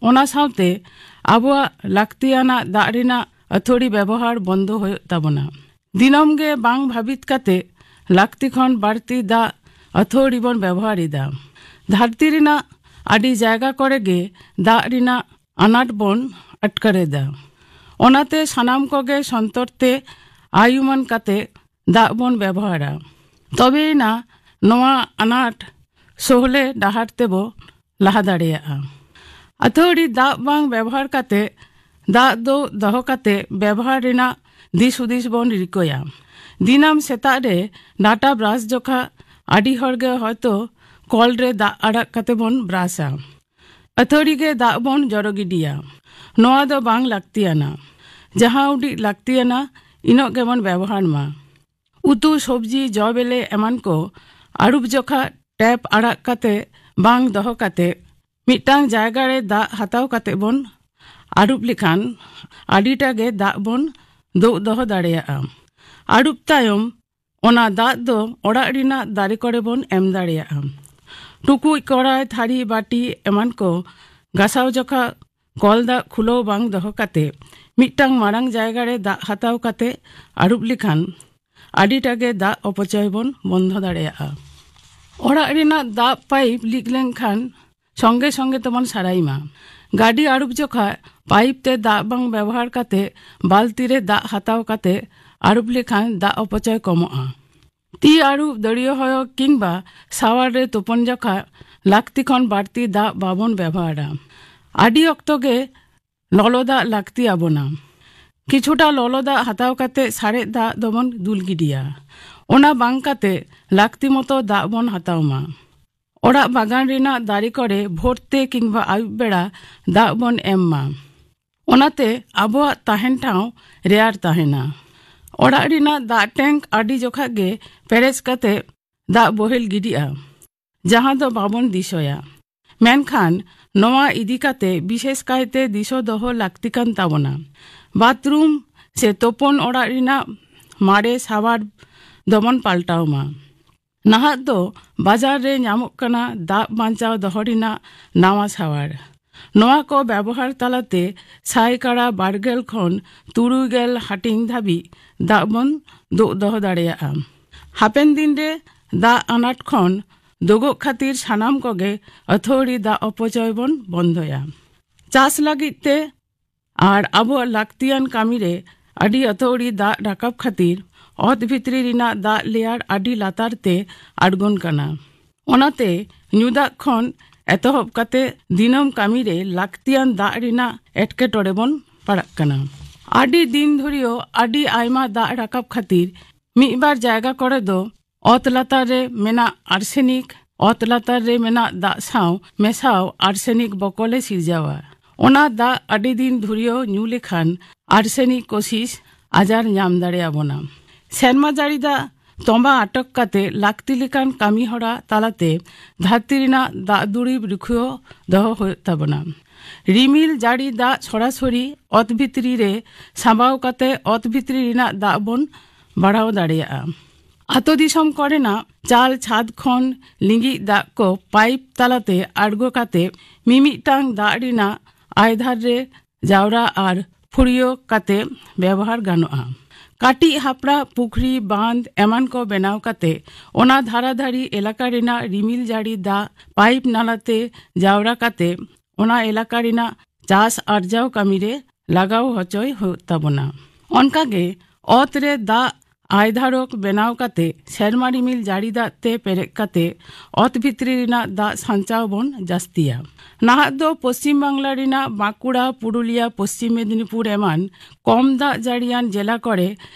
ᱚᱱᱟ ᱥᱟᱶᱛᱮ ᱟᱵᱚᱣᱟᱜ ᱞᱟᱹᱠᱛᱤᱭᱟᱱᱟᱜ ᱫᱟᱜ ᱨᱮᱱᱟᱜ ᱟᱹᱛᱷᱟᱹᱲᱤ ᱵᱮᱵᱚᱦᱟᱨ ᱵᱚᱱᱫᱚ ᱦᱩᱭᱩᱜ ᱛᱟᱵᱚᱱᱟ᱾ ᱫᱤᱱᱟᱹᱢ ᱜᱮ ᱵᱟᱝ ᱵᱷᱟᱵᱤᱛ ᱠᱟᱛᱮ ᱞᱟᱹᱠᱛᱤ ᱠᱷᱚᱱ ᱵᱟᱹᱲᱛᱤ ᱫᱟᱜ ᱟᱹᱛᱷᱟᱹᱲᱤ ᱵᱚᱱ ᱵᱮᱵᱚᱦᱟᱨ ᱮᱫᱟ᱾ ᱫᱷᱟᱹᱨᱛᱤ ᱨᱮᱱᱟᱜ ᱟᱹᱰᱤ ᱡᱟᱭᱜᱟ ᱠᱚᱨᱮ ᱜᱮ ᱫᱟᱜ ᱨᱮᱱᱟᱜ ᱟᱱᱟᱴ ᱵᱚᱱ ᱟᱴᱠᱟᱨ ᱮᱫᱟ᱾ ᱚᱱᱟᱛᱮ ᱥᱟᱱᱟᱢ ᱠᱚᱜᱮ ᱥᱚᱱᱛᱚᱨ ᱛᱮ ᱟᱭᱩᱢᱟᱹᱱ ᱠᱟᱛᱮ ᱫᱟᱜ ᱵᱚᱱ ᱵᱮᱵᱚᱦᱟᱨᱟ᱾ ᱛᱚᱵᱮᱭᱮᱱᱟ ᱱᱚᱣᱟ ᱟᱱᱟᱴ ᱥᱚᱦᱞᱮ ᱰᱟᱦᱟᱨ ᱛᱮᱵᱚ ᱞᱟᱦᱟ ᱫᱟᱲᱮᱭᱟᱜᱼᱟ᱾ ᱟᱹᱛᱷᱟᱹᱲᱤ ᱫᱟᱜ ᱵᱟᱝ ᱵᱮᱵᱚᱦᱟᱨ ᱠᱟᱛᱮ, ᱫᱟᱜ ᱫᱚ ᱫᱚᱦᱚ ᱠᱟᱛᱮ ᱵᱮᱵᱚᱦᱟᱨ ᱨᱮᱱᱟᱜ ᱫᱤᱥ ᱦᱩᱫᱤᱥ ᱵᱚᱱ ᱨᱤᱠᱟᱹᱭᱟ᱾ ᱫᱤᱱᱟᱹᱢ ᱥᱮᱛᱟᱜ ᱨᱮ ᱰᱟᱴᱟ ᱵᱨᱟᱥ ᱡᱚᱠᱷᱟ ᱟᱹᱰᱤ ᱦᱚᱲ ᱜᱮ ᱦᱚᱭᱛᱚ ᱠᱚᱞ ᱨᱮ ᱫᱟᱜ ᱟᱲᱟᱜ ᱠᱟᱛᱮ ᱵᱚᱱ ᱵᱨᱟᱥᱟ᱾ ᱟᱹᱛᱷᱟᱹᱲᱤ ᱜᱮ ᱫᱟᱜ ᱵᱚᱱ ᱡᱚᱨᱚ ᱜᱤᱰᱤᱭᱟ᱾ ᱱᱚᱣᱟ ᱫᱚ ᱵᱟᱝ ᱞᱟᱹᱠᱛᱤᱭᱟᱱᱟ᱾ ᱡᱟᱦᱟᱸ ᱩᱰᱤᱡ ᱞᱟᱹᱠᱛᱤᱭᱟᱱᱟ, ᱤᱱᱟᱹᱜ ᱜᱮᱵᱚᱱ ᱵᱮᱵᱚᱦᱟᱨ ᱢᱟ᱾ ᱩᱛᱩ, ᱥᱚᱵᱽᱡᱤ, ᱡᱚ ᱵᱮᱞᱮ ᱮᱢᱟᱱ ᱠᱚ ᱟᱹᱨᱩᱵ ᱡᱚᱠᱷᱟ ᱴᱮᱯ ᱟᱲᱟᱜ ᱠᱟᱛᱮ ᱵᱟᱝ ᱫᱚᱦᱚ ᱠᱟᱛᱮ ᱢᱤᱫᱴᱟᱝ ᱡᱟᱭᱜᱟ ᱨᱮ ᱫᱟᱜ ᱦᱟᱛᱟᱣ ᱠᱟᱛᱮ ᱵᱚᱱ ᱟᱹᱨᱩᱵ ᱞᱮᱠᱷᱟᱱ ᱟᱹᱰᱤᱴᱟ ᱜᱮ ᱫᱟᱜ ᱵᱚᱱ ᱫᱩᱜ ᱫᱚᱦᱚ ᱫᱟᱲᱮᱭᱟᱜᱼᱟ᱾ ᱟᱹᱨᱩᱵ ᱛᱟᱭᱚᱢ ᱚᱱᱟ ᱫᱟᱜ ᱫᱚ ᱚᱲᱟᱜ ᱨᱮᱱᱟᱜ ᱫᱟᱨᱮ ᱠᱚᱨᱮ ᱵᱚᱱ ᱮᱢ ᱫᱟᱲᱮᱭᱟᱜᱼᱟ᱾ ᱴᱩᱠᱩᱡ, ᱠᱚᱲᱟᱭ, ᱛᱷᱟᱹᱨᱤ, ᱵᱟᱹᱴᱤ ᱮᱢᱟᱱ ᱠᱚ ᱜᱟᱥᱟᱣ ᱡᱚᱠᱷᱟ ᱠᱚᱞ ᱫᱟᱜ ᱠᱷᱩᱞᱟᱹᱣ ᱵᱟᱝ ᱫᱚᱦᱚ ᱠᱟᱛᱮ ᱢᱤᱫᱴᱟᱝ ᱢᱟᱨᱟᱝ ᱡᱟᱭᱜᱟ ᱨᱮ ᱫᱟᱜ ᱦᱟᱛᱟᱣ ᱠᱟᱛᱮ ᱟᱹᱨᱩᱵ ᱞᱮᱠᱷᱟᱱ ᱟᱹᱰᱤᱴᱟ ᱜᱮ ᱫᱟᱜ ᱚᱯᱚᱪᱚᱭ ᱵᱚᱱ ᱵᱚᱱᱫᱷᱚ ᱫᱟᱲᱮᱭᱟᱜᱼᱟ᱾ ᱚᱲᱟᱜ ᱨᱮᱱᱟᱜ ᱫᱟᱜ ᱯᱟᱭᱤᱯ ᱞᱤᱠ ᱞᱮᱱᱠᱷᱟᱱ ᱥᱚᱸᱜᱮ ᱥᱚᱸᱜᱮ ᱛᱮᱵᱚᱱ ᱥᱟᱨᱟᱭ ᱢᱟ᱾ ᱜᱟᱹᱰᱤ ᱟᱹᱨᱩᱵ ᱡᱚᱠᱷᱟ ᱯᱟᱭᱤᱯ ᱛᱮ ᱫᱟᱜ ᱵᱟᱝ ᱵᱮᱵᱚᱦᱟᱨ ᱠᱟᱛᱮ ᱵᱟᱹᱞᱛᱤ ᱨᱮ ᱫᱟᱜ ᱦᱟᱛᱟᱣ ᱠᱟᱛᱮ ᱟᱹᱨᱩᱵ ᱞᱮᱠᱷᱟᱱ ᱫᱟᱜ ᱚᱯᱚᱪᱚᱭ ᱠᱚᱢᱚᱜᱼᱟ᱾ ᱛᱤ ᱟᱹᱨᱩᱵ, ᱫᱟᱹᱲᱤᱭᱟᱹ ᱦᱚᱭᱚ ᱠᱤᱝᱵᱟ ᱥᱟᱣᱟᱨ ᱨᱮ ᱛᱩᱯᱩᱱ ᱡᱚᱠᱷᱟ ᱞᱟᱹᱠᱛᱤ ᱠᱷᱚᱱ ᱵᱟᱹᱲᱛᱤ ᱫᱟᱜ ᱵᱟᱵᱚᱱ ᱵᱮᱵᱚᱦᱟᱨᱟ᱾ ᱟᱹᱰᱤ ᱚᱠᱛᱚ ᱜᱮ ᱞᱚᱞᱚ ᱫᱟᱜ ᱞᱟᱹᱠᱛᱤ ᱟᱵᱚᱱᱟ᱾ ᱠᱤᱪᱷᱩᱴᱟ ᱞᱚᱞᱚ ᱫᱟᱜ ᱦᱟᱛᱟᱣ ᱠᱟᱛᱮ ᱥᱟᱨᱮᱡ ᱫᱟᱜ ᱫᱚᱵᱚᱱ ᱫᱩᱞ ᱜᱤᱰᱤᱭᱟ᱾ ᱚᱱᱟ ᱵᱟᱝ ᱠᱟᱛᱮ ᱞᱟᱹᱠᱛᱤ ᱢᱚᱛᱚ ᱫᱟᱜ ᱵᱚᱱ ᱦᱟᱛᱟᱣ ᱢᱟ᱾ ᱚᱲᱟᱜ ᱵᱟᱜᱟᱱ ᱨᱮᱱᱟᱜ ᱫᱟᱨᱮ ᱠᱚᱨᱮ ᱵᱷᱳᱨ ᱛᱮ ᱠᱤᱝᱵᱟ ᱟᱹᱭᱩᱵ ᱵᱮᱲᱟ ᱫᱟᱜ ᱵᱚᱱ ᱮᱢ ᱢᱟ᱾ ᱚᱱᱟᱛᱮ ᱟᱵᱚᱣᱟᱜ ᱛᱟᱦᱮᱱ ᱴᱷᱟᱶ ᱨᱮᱭᱟᱲ ᱛᱟᱦᱮᱱᱟ᱾ ᱚᱲᱟᱜ ᱨᱮᱱᱟᱜ ᱫᱟᱜ ᱴᱮᱝᱠ ᱟᱹᱰᱤ ᱡᱚᱠᱷᱟ ᱜᱮ ᱯᱮᱨᱮᱡ ᱠᱟᱛᱮ ᱫᱟᱜ ᱵᱚᱦᱮᱞ ᱜᱤᱰᱤᱜᱼᱟ, ᱡᱟᱦᱟᱸ ᱫᱚ ᱵᱟᱵᱚᱱ ᱫᱤᱥᱟᱹᱭᱟ᱾ ᱢᱮᱱᱠᱷᱟᱱ ᱱᱚᱣᱟ ᱤᱫᱤ ᱠᱟᱛᱮ ᱵᱤᱥᱮᱥ ᱠᱟᱭᱛᱮ ᱫᱤᱥᱟᱹ ᱫᱚᱦᱚ ᱞᱟᱹᱠᱛᱤ ᱠᱟᱱ ᱛᱟᱵᱚᱱᱟ᱾ ᱵᱟᱛᱷᱨᱩᱢ ᱥᱮ ᱛᱳᱯᱳᱱ ᱚᱲᱟᱜ ᱨᱮᱱᱟᱜ ᱢᱟᱨᱮ ᱥᱟᱣᱟᱨ ᱫᱚᱵᱚᱱ ᱯᱟᱞᱴᱟᱣ ᱢᱟ᱾ ᱱᱟᱦᱟᱜ ᱫᱚ ᱵᱟᱡᱟᱨ ᱨᱮ ᱧᱟᱢᱚᱜ ᱠᱟᱱᱟ ᱫᱟᱜ ᱵᱟᱧᱪᱟᱣ ᱫᱚᱦᱚ ᱨᱮᱱᱟᱜ ᱱᱟᱣᱟ ᱥᱟᱣᱟᱨ᱾ ᱱᱚᱣᱟ ᱠᱚ ᱵᱮᱵᱚᱦᱟᱨ ᱛᱟᱞᱟᱛᱮ ᱥᱟᱭᱠᱟᱲᱟ ᱵᱟᱨᱜᱮᱞ ᱠᱷᱚᱱ ᱛᱩᱨᱩᱭ ᱜᱮᱞ ᱦᱟᱹᱴᱤᱧ ᱫᱷᱟᱹᱵᱤᱡ ᱫᱟᱜ ᱵᱚᱱ ᱫᱩᱜ ᱫᱚᱦᱚ ᱫᱟᱲᱮᱭᱟᱜᱼᱟ᱾ ᱦᱟᱯᱮᱱ ᱫᱤᱱ ᱨᱮ ᱫᱟᱜ ᱟᱱᱟᱴ ᱠᱷᱚᱱ ᱫᱩᱜᱚᱜ ᱠᱷᱟᱹᱛᱤᱨ ᱥᱟᱱᱟᱢ ᱠᱚᱜᱮ ᱟᱹᱛᱷᱟᱹᱣᱲᱤ ᱫᱟᱜ ᱚᱯᱚᱪᱚᱭ ᱵᱚᱱ ᱵᱚᱱᱫᱚᱭᱟ᱾ ᱪᱟᱥ ᱞᱟᱹᱜᱤᱫ ᱛᱮ ᱟᱨ ᱟᱵᱚᱣᱟᱜ ᱞᱟᱹᱠᱛᱤᱭᱟᱱ ᱠᱟᱹᱢᱤ ᱨᱮ ᱟᱹᱰᱤ ᱟᱹᱛᱷᱟᱹᱣᱲᱤ ᱫᱟᱜ ᱨᱟᱠᱟᱵ ᱠᱷᱟᱹᱛᱤᱨ ᱚᱛ ᱵᱷᱤᱛᱨᱤ ᱨᱮᱱᱟᱜ ᱫᱟᱜ ᱞᱮᱭᱟᱨ ᱟᱹᱰᱤ ᱞᱟᱛᱟᱨ ᱛᱮ ᱟᱬᱜᱚᱱ ᱠᱟᱱᱟ᱾ ᱚᱱᱟᱛᱮ ᱧᱩ ᱫᱟᱜ ᱠᱷᱚᱱ ᱮᱛᱚᱦᱚᱵ ᱠᱟᱛᱮ ᱫᱤᱱᱟᱹᱢ ᱠᱟᱹᱢᱤ ᱨᱮ ᱞᱟᱹᱠᱛᱤᱭᱟᱱ ᱫᱟᱜ ᱨᱮᱱᱟᱜ ᱮᱴᱠᱮᱴᱚᱬᱮ ᱵᱚᱱ ᱯᱟᱲᱟᱜ ᱠᱟᱱᱟ᱾ ᱟᱹᱰᱤ ᱫᱤᱱ ᱫᱷᱩᱨᱤᱭᱟᱹ ᱟᱹᱰᱤ ᱟᱭᱢᱟ ᱫᱟᱜ ᱨᱟᱠᱟᱵ ᱠᱷᱟᱹᱛᱤᱨ ᱢᱤᱫ ᱵᱟᱨ ᱡᱟᱭᱜᱟ ᱠᱚᱨᱮ ᱫᱚ ᱚᱛ ᱞᱟᱛᱟᱨ ᱨᱮ ᱢᱮᱱᱟᱜ ᱟᱨᱥᱮᱱᱤᱠ ᱚᱛ ᱞᱟᱛᱟᱨ ᱨᱮ ᱢᱮᱱᱟᱜ ᱫᱟᱜ ᱥᱟᱶ ᱢᱮᱥᱟᱣ ᱟᱨᱥᱮᱱᱤᱠ ᱵᱚᱠᱚᱞᱮ ᱥᱤᱨᱡᱟᱹᱣᱟ᱾ ᱚᱱᱟ ᱫᱟᱜ ᱟᱹᱰᱤ ᱫᱤᱱ ᱫᱷᱩᱨᱭᱟᱹ ᱧᱩ ᱞᱮᱠᱷᱟᱱ ᱟᱨᱥᱮᱱᱤᱠ ᱠᱳᱥᱤᱥ ᱟᱡᱟᱨ ᱧᱟᱢ ᱫᱟᱲᱮᱭᱟᱵᱚᱱᱟ᱾ ᱥᱮᱨᱢᱟ ᱡᱟᱹᱲᱤ ᱫᱟᱜ ᱛᱚᱸᱵᱟ ᱟᱴᱚᱠ ᱠᱟᱛᱮ ᱞᱟᱹᱠᱛᱤ ᱞᱮᱠᱟᱱ ᱠᱟᱹᱢᱤ ᱦᱚᱨᱟ ᱛᱟᱞᱟᱛᱮ ᱫᱷᱟᱹᱨᱛᱤ ᱨᱮᱱᱟᱜ ᱫᱟᱜ ᱫᱩᱨᱤᱵ ᱨᱩᱠᱷᱤᱭᱟᱹ ᱫᱚᱦᱚ ᱦᱩᱭᱩᱜ ᱛᱟᱵᱚᱱᱟ᱾ ᱨᱤᱢᱤᱞ ᱡᱟᱹᱲᱤ ᱫᱟᱜ ᱥᱚᱨᱟᱥᱚᱨᱤ ᱚᱛ ᱵᱷᱤᱛᱨᱤ ᱨᱮ ᱥᱟᱸᱵᱟᱣ ᱠᱟᱛᱮ ᱚᱛ ᱵᱷᱤᱛᱨᱤ ᱨᱮᱱᱟᱜ ᱫᱟᱜ ᱵᱚᱱ ᱵᱟᱲᱦᱟᱣ ᱫᱟᱲᱮᱭᱟᱜᱼᱟ᱾ ᱟᱛᱳ ᱫᱤᱥᱚᱢ ᱠᱚᱨᱮᱱᱟᱜ ᱪᱟᱞ ᱪᱷᱟᱫᱽ ᱠᱷᱚᱱ ᱞᱤᱸᱜᱤᱜ ᱫᱟᱜ ᱠᱚ ᱯᱟᱭᱤᱯ ᱛᱟᱞᱟᱛᱮ ᱟᱬᱜᱚ ᱠᱟᱛᱮ ᱢᱤᱢᱤᱫᱴᱟᱝ ᱫᱟᱜ ᱨᱮᱱᱟᱜ ᱟᱭᱫᱷᱟᱨ ᱨᱮ ᱡᱟᱣᱨᱟ ᱟᱨ ᱯᱷᱩᱲᱭᱟᱹ ᱠᱟᱛᱮ ᱵᱮᱣᱦᱟᱨ ᱜᱟᱱᱚᱜᱼᱟ᱾ ᱠᱟᱹᱴᱤᱡ ᱦᱟᱯᱲᱟ ᱯᱩᱠᱷᱨᱤ, ᱵᱟᱸᱫᱷ ᱮᱢᱟᱱ ᱠᱚ ᱵᱮᱱᱟᱣ ᱠᱟᱛᱮ ᱚᱱᱟ ᱫᱷᱟᱨᱟ ᱫᱷᱟᱨᱤ ᱮᱞᱟᱠᱟ ᱨᱮᱱᱟᱜ ᱨᱤᱢᱤᱞ ᱡᱟᱹᱲᱤ ᱫᱟᱜ ᱯᱟᱭᱤᱯ ᱱᱟᱞᱟᱛᱮ ᱡᱟᱣᱨᱟ ᱠᱟᱛᱮ ᱚᱱᱟ ᱮᱞᱟᱠᱟ ᱨᱮᱱᱟᱜ ᱪᱟᱥ ᱟᱨᱡᱟᱣ ᱠᱟᱹᱢᱤ ᱨᱮ ᱞᱟᱜᱟᱣ ᱦᱚᱪᱚᱭ ᱦᱩᱭᱩᱜ ᱛᱟᱵᱚᱱᱟ᱾ ᱚᱱᱠᱟᱜᱮ ᱚᱛ ᱨᱮ ᱫᱟᱜ ᱟᱭᱫᱷᱟᱨᱚᱠ ᱵᱮᱱᱟᱣ ᱠᱟᱛᱮ ᱥᱮᱨᱢᱟ ᱨᱤᱢᱤᱞ ᱡᱟᱹᱲᱤ ᱫᱟᱜ ᱛᱮ ᱯᱮᱨᱮᱡ ᱠᱟᱛᱮ ᱚᱛ ᱵᱷᱤᱛᱨᱤ ᱨᱮᱱᱟᱜ ᱫᱟᱜ ᱥᱟᱧᱪᱟᱣ ᱵᱚᱱ ᱡᱟᱹᱥᱛᱤᱭᱟ᱾ ᱱᱟᱦᱟᱜ ᱫᱚ ᱯᱚᱪᱷᱤᱢ ᱵᱟᱝᱞᱟ ᱨᱮᱱᱟᱜ ᱵᱟᱸᱠᱩᱲᱟ, ᱯᱩᱨᱩᱞᱤᱭᱟ, ᱯᱚᱪᱷᱤᱢ ᱢᱮᱫᱤᱱᱤᱯᱩᱨ ᱮᱢᱟᱱ ᱠᱚᱢ ᱫᱟᱜ ᱡᱟᱹᱲᱤᱭᱟᱱ ᱡᱮᱞᱟ ᱠᱚᱨᱮ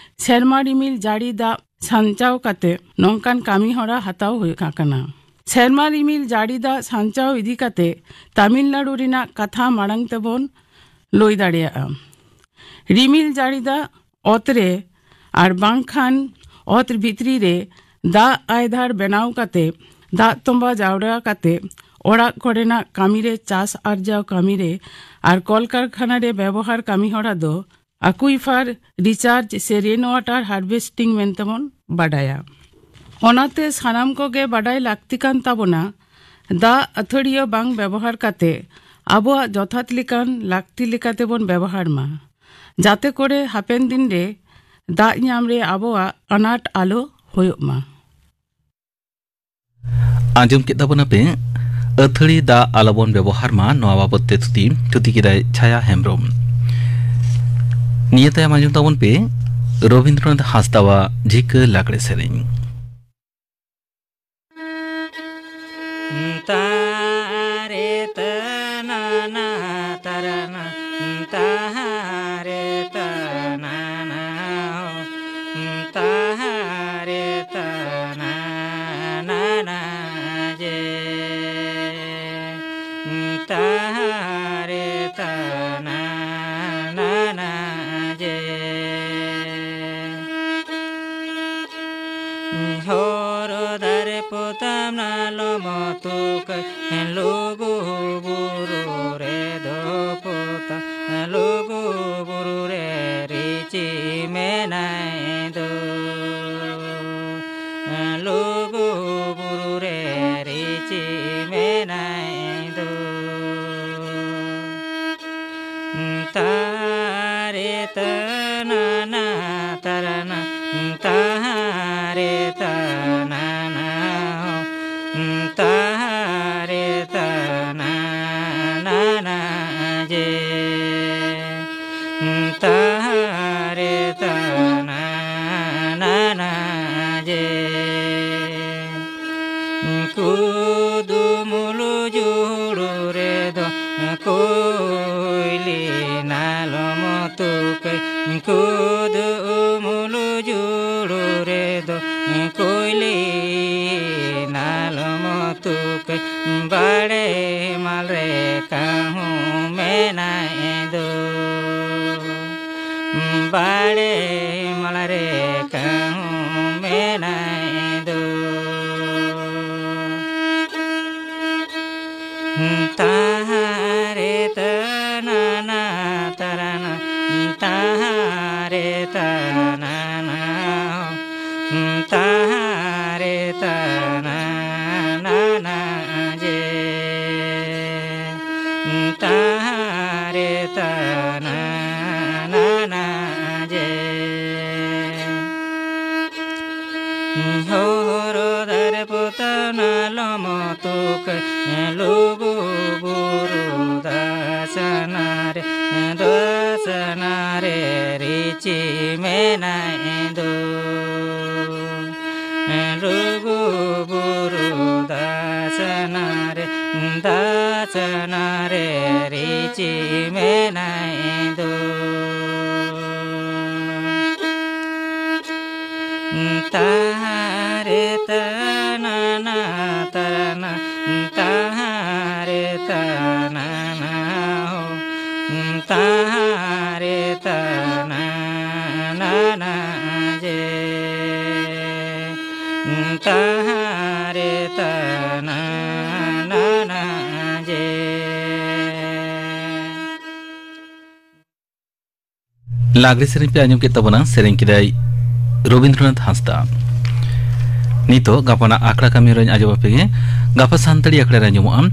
ᱥᱮᱨᱢᱟ ᱨᱤᱢᱤᱞ ᱡᱟᱹᱲᱤ ᱫᱟᱜ ᱥᱟᱧᱪᱟᱣ ᱠᱟᱛᱮ ᱱᱚᱝᱠᱟᱱ ᱠᱟᱹᱢᱤ ᱦᱚᱨᱟ ᱦᱟᱛᱟᱣ ᱦᱩᱭᱩᱜ ᱠᱟᱱᱟ᱾ ᱥᱮᱨᱢᱟ ᱨᱤᱢᱤᱞ ᱡᱟᱹᱲᱤ ᱫᱟᱜ ᱥᱟᱧᱪᱟᱣ ᱤᱫᱤ ᱠᱟᱛᱮ ᱛᱟᱢᱤᱞᱱᱟᱲᱩ ᱨᱮᱱᱟᱜ ᱠᱟᱛᱷᱟ ᱢᱟᱲᱟᱝ ᱛᱮᱵᱚᱱ ᱞᱟᱹᱭ ᱫᱟᱲᱮᱭᱟᱜᱼᱟ᱾ ᱨᱤᱢᱤᱞ ᱡᱟᱹᱲᱤ ᱫᱟᱜ ᱚᱛ ᱨᱮ ᱟᱨ ᱵᱟᱝᱠᱷᱟᱱ ᱚᱛ ᱵᱷᱤᱛᱨᱤ ᱨᱮ ᱫᱟᱜ ᱟᱭᱫᱷᱟᱨ ᱵᱮᱱᱟᱣ ᱠᱟᱛᱮ ᱫᱟᱜ ᱛᱚᱸᱵᱟ ᱡᱟᱣᱨᱟ ᱠᱟᱛᱮ ᱚᱲᱟᱜ ᱠᱚᱨᱮᱱᱟᱜ ᱠᱟᱹᱢᱤ ᱨᱮ, ᱪᱟᱥ ᱟᱨᱡᱟᱣ ᱠᱟᱹᱢᱤ ᱨᱮ ᱟᱨ ᱠᱚᱞᱠᱟᱨᱠᱷᱟᱱᱟ ᱨᱮ ᱵᱮᱵᱚᱦᱟᱨ ᱠᱟᱹᱢᱤ ᱦᱚᱨᱟ ᱫᱚ ᱟᱠᱩᱭᱯᱷᱟᱨ ᱨᱤᱪᱟᱨᱡᱽ ᱥᱮ ᱨᱮᱱ ᱣᱟᱴᱟᱨ ᱦᱟᱨᱵᱷᱮᱥᱴᱤᱝ ᱢᱮᱱᱛᱮᱵᱚᱱ ᱵᱟᱰᱟᱭᱟ᱾ ᱚᱱᱟᱛᱮ ᱥᱟᱱᱟᱢ ᱠᱚᱜᱮ ᱵᱟᱰᱟᱭ ᱞᱟᱹᱠᱛᱤ ᱠᱟᱱ ᱛᱟᱵᱚᱱᱟ, ᱫᱟᱜ ᱟᱹᱛᱷᱟᱹᱲᱤᱭᱟᱹ ᱵᱟᱝ ᱵᱮᱵᱚᱦᱟᱨ ᱠᱟᱛᱮ ᱟᱵᱚᱣᱟᱜ ᱡᱚᱛᱷᱟᱛ ᱞᱮᱠᱟᱱ ᱞᱟᱹᱠᱛᱤ ᱞᱮᱠᱟᱛᱮᱵᱚᱱ ᱵᱮᱵᱚᱦᱟᱨ ᱢᱟ, ᱡᱟᱛᱮ ᱠᱚᱨᱮ ᱦᱟᱯᱮᱱ ᱫᱤᱱ ᱨᱮ ᱫᱟᱜ ᱧᱟᱢ ᱨᱮ ᱟᱵᱚᱣᱟᱜ ᱟᱱᱟᱴ ᱟᱞᱚ ᱦᱩᱭᱩᱜ ᱢᱟ᱾ ᱟᱸᱡᱚᱢ ᱠᱮᱫ ᱛᱟᱵᱚᱱᱟᱯᱮ, ᱟᱹᱛᱷᱟᱹᱲᱤ ᱫᱟᱜ ᱟᱞᱚᱵᱚᱱ ᱵᱮᱵᱚᱦᱟᱨ ᱢᱟ, ᱱᱚᱣᱟ ᱵᱟᱵᱚᱛ ᱛᱮ ᱛᱷᱩᱛᱤ᱾ ᱛᱷᱩᱛᱤ ᱠᱮᱫᱟᱭ ᱪᱷᱟᱭᱟ ᱦᱮᱢᱵᱨᱚᱢ᱾ ᱱᱤᱭᱟᱹ ᱛᱟᱭᱚᱢ ᱟᱸᱡᱚᱢ ᱛᱟᱵᱚᱱ ᱯᱮ ᱨᱚᱵᱤᱱᱫᱨᱚᱱᱟᱛᱷ ᱦᱟᱸᱥᱫᱟᱣᱟᱜ ᱡᱷᱤᱠᱟᱹ ᱞᱟᱜᱽᱲᱮ ᱥᱮᱨᱮᱧ᱾ ᱛᱟᱨᱮ ᱛᱟᱱᱟᱱᱟ ᱛᱟᱨᱟᱱᱟ, ᱛᱟᱦᱟᱨᱮ ᱛᱟᱱᱟᱱᱟ ᱦᱚ, ᱛᱟᱦᱟ ᱦᱚᱨ ᱫᱷᱟᱨᱮ ᱯᱚᱛᱟᱢ ᱱᱟ ᱞᱚᱢᱚ ᱛᱩᱠᱟᱹᱭ, ᱞᱩᱜᱩ ᱵᱩᱨᱩ ᱨᱮᱫᱚ ᱯᱚᱛᱟᱢ, ᱞᱩᱜᱩ ᱵᱩᱨᱩ ᱨᱮ ᱨᱤᱪᱤ ᱢᱮᱱᱟᱭ ᱫᱚ᱾ ᱞᱩᱜᱩ ᱵᱩᱨᱩ ᱨᱮ ᱨᱤᱪᱤ ᱢᱮᱱᱟᱭ ᱫᱚ᱾ ᱛᱟᱨᱮ ᱛᱟᱱᱟᱱᱟ ᱛᱟᱨᱟᱱᱟ, ᱛᱟᱦᱟᱨᱮ ᱛᱟᱱᱟᱱᱟ, ᱛᱟᱦᱟᱨᱮ ᱛᱟᱱᱟᱱᱟ ᱡᱮ, ᱛᱟᱦᱟᱨᱮ ᱛᱟᱱᱟᱱᱟ ᱡᱮ᱾ ᱠᱩᱫᱩᱢᱩᱞᱩ ᱡᱩᱲᱩ ᱨᱮᱫᱚ ᱠᱩᱭᱞᱤ ᱱᱟᱞᱚᱢ ᱛᱩᱠᱟᱹᱭ, ᱠᱩᱫᱩᱢᱩᱞᱩ ᱡᱩᱲᱩ ᱨᱮᱫᱚ ᱠᱩᱭᱞᱤ ᱱᱟᱞᱚᱢ ᱛᱩᱠᱟᱹᱭ, ᱵᱟᱲᱮ ᱢᱟᱞ ᱨᱮ ᱠᱟᱹᱦᱩ ᱢᱮᱱᱟᱭ ᱫᱚ᱾ ᱵᱟᱲᱮ ᱢᱟᱞᱟ ᱨᱮ ᱠᱟᱹᱦᱩ ᱢᱮᱱᱟᱭ ᱫᱚ᱾ ᱛᱟᱦᱟᱨᱮ ᱛᱟᱱᱟᱱᱟ ᱛᱟᱨᱟᱱᱟ, ᱛᱟᱦᱟᱨᱮ ᱛᱟᱱᱟᱱᱟ, ᱛᱟᱦᱟᱨᱮ ᱛᱟᱱᱟᱱᱟ ᱡᱮ᱾ ᱛᱟᱦᱟᱨᱮ ᱛᱟᱱᱟᱱᱟ ᱡᱮ᱾ ᱦᱚᱨᱚ ᱫᱟᱨᱮ ᱯᱚᱛᱟᱣᱱᱟ ᱞᱚᱢᱚ ᱛᱩᱠᱟᱹᱭ, ᱞᱩᱜᱩ ᱵᱩᱨᱩ ᱫᱟᱥᱱᱟ ᱨᱮ, ᱫᱟᱥᱱᱟ ᱨᱮ ᱨᱤᱪᱤ ᱢᱮᱱᱟᱭ ᱫᱚ᱾ ᱞᱩᱜᱩ ᱵᱩᱨᱩ ᱫᱟᱥᱱᱟ ᱨᱮ, ᱫᱟᱥᱱᱟ ᱨᱮ ᱨᱤᱪᱤ ᱢᱮᱱᱟᱭ ᱫᱚ᱾ ᱛᱟᱦᱟᱨᱮ ᱛᱟᱱᱟᱱᱟ ᱛᱟᱨᱟᱱᱟ, ᱛᱟᱦᱟᱨᱮ ᱛᱟᱱᱟᱱᱟ ᱦᱚ, ᱛᱟᱦᱟᱨᱮ ᱛᱟᱱᱟᱱᱟ ᱡᱮ᱾ ᱨᱮ ᱛᱟᱱᱟ ᱱᱟᱱᱟ ᱡᱮ᱾ ᱞᱟᱜᱽᱲᱮ ᱥᱮᱨᱮᱧ ᱯᱮ ᱟᱸᱡᱚᱢ ᱠᱮᱫ ᱛᱟᱵᱚᱱᱟ, ᱥᱮᱨᱮᱧ ᱠᱮᱫᱟᱭ ᱨᱚᱵᱤᱱᱫᱨᱚᱱᱟᱛᱷ ᱦᱟᱸᱥᱫᱟ᱾ ᱱᱤᱛᱚᱜ ᱜᱟᱯᱟᱱᱟᱜ ᱟᱠᱷᱲᱟ ᱠᱟᱹᱢᱤ ᱦᱚᱨᱟᱧ ᱟᱸᱡᱚᱢ ᱟᱯᱮ ᱜᱮ᱾ ᱜᱟᱯᱟ ᱥᱟᱱᱛᱟᱲᱤ ᱟᱠᱷᱲᱟ ᱨᱮ ᱟᱸᱡᱚᱢᱚᱜᱼᱟ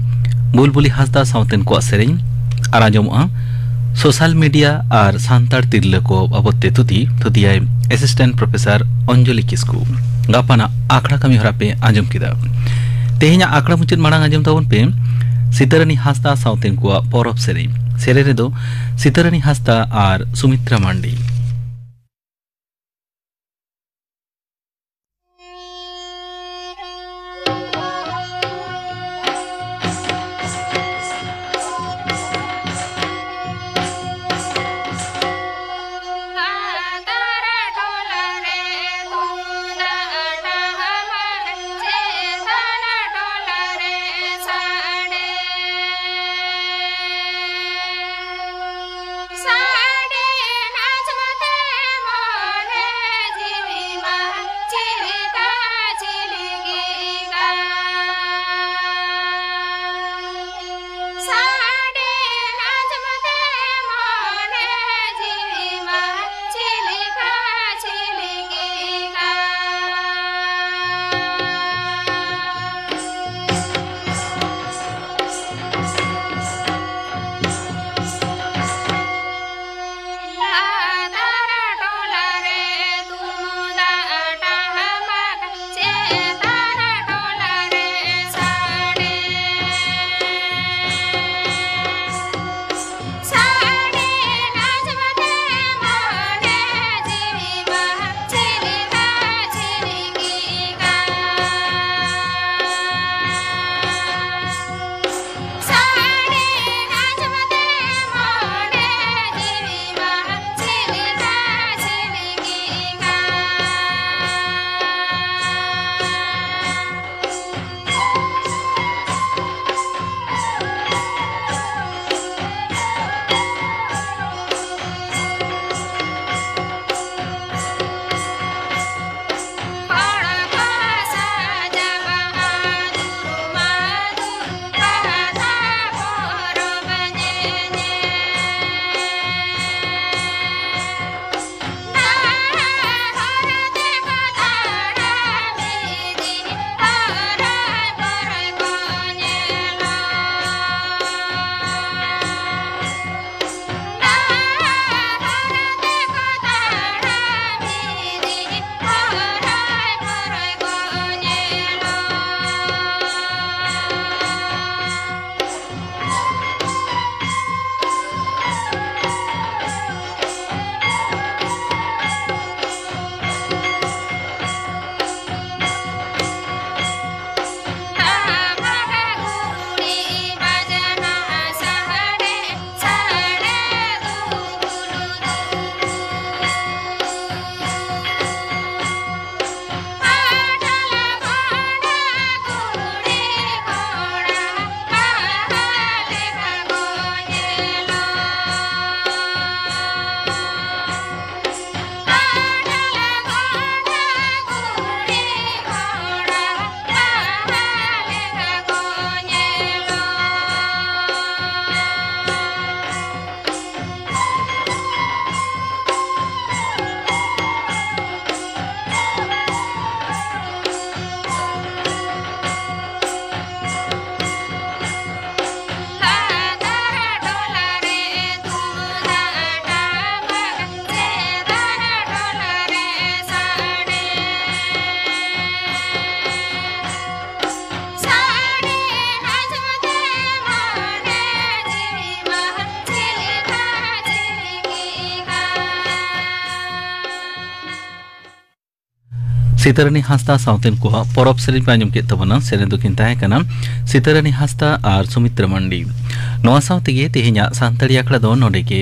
ᱵᱩᱞᱵᱩᱞᱤ ᱦᱟᱸᱥᱫᱟ ᱥᱟᱶᱛᱮᱱ ᱠᱚᱣᱟᱜ ᱥᱮᱨᱮᱧ, ᱟᱨ ᱟᱸᱡᱚᱢᱚᱜᱼᱟ ᱥᱳᱥᱟᱞ ᱢᱤᱰᱤᱭᱟ ᱟᱨ ᱥᱟᱱᱛᱟᱲ ᱛᱤᱨᱞᱟᱹ ᱠᱚ ᱵᱟᱵᱚᱫ ᱛᱮ ᱛᱷᱩᱛᱤ, ᱛᱷᱩᱛᱤᱭᱟᱭ ᱮᱥᱤᱥᱴᱮᱱᱴ ᱯᱨᱚᱯᱷᱮᱥᱚᱨ ᱚᱧᱡᱚᱞᱤ ᱠᱤᱥᱠᱩ᱾ ᱜᱟᱯᱟᱱᱟᱜ ᱟᱠᱷᱲᱟ ᱠᱟᱹᱢᱤ ᱦᱚᱨᱟ ᱯᱮ ᱟᱸᱡᱚᱢ ᱠᱮᱫᱟ᱾ ᱛᱮᱦᱮᱧᱟᱜ ᱟᱠᱷᱲᱟ ᱢᱩᱪᱟᱹᱫ ᱢᱟᱲᱟᱝ ᱟᱸᱡᱚᱢ ᱛᱟᱵᱚᱱ ᱯᱮ ᱥᱤᱛᱟᱹᱨᱟᱹᱱᱤ ᱦᱟᱸᱥᱫᱟ ᱥᱟᱶᱛᱮᱱ ᱠᱚᱣᱟᱜ ᱯᱚᱨᱚᱵᱽ ᱥᱮᱨᱮᱧ᱾ ᱥᱮᱨᱮᱧ ᱨᱮᱫᱚ ᱥᱤᱛᱟᱹᱨᱟᱹᱱᱤ ᱦᱟᱸᱥᱫᱟ ᱟᱨ ᱥᱩᱢᱤᱛᱨᱟ ᱢᱟᱱᱰᱤ᱾ ᱥᱤᱛᱟᱹᱨᱟᱹᱱᱤ ᱦᱟᱸᱥᱫᱟ ᱥᱟᱶᱛᱮᱱ ᱠᱚᱣᱟᱜ ᱯᱚᱨᱚᱵᱽ ᱥᱮᱨᱮᱧ ᱯᱮ ᱟᱸᱡᱚᱢ ᱠᱮᱫ ᱛᱟᱵᱚᱱᱟ᱾ ᱥᱮᱨᱮᱧ ᱫᱚᱠᱤᱱ ᱛᱟᱦᱮᱸ ᱠᱟᱱᱟ ᱥᱤᱛᱟᱹᱨᱟᱹᱱᱤ ᱦᱟᱸᱥᱫᱟ ᱟᱨ ᱥᱩᱢᱤᱛᱨᱟ ᱢᱟᱱᱰᱤ᱾ ᱱᱚᱣᱟ ᱥᱟᱶ ᱛᱮᱜᱮ ᱛᱮᱦᱮᱧᱟᱜ ᱥᱟᱱᱛᱟᱲᱤ ᱟᱠᱷᱲᱟ ᱫᱚ ᱱᱚᱰᱮ ᱜᱮ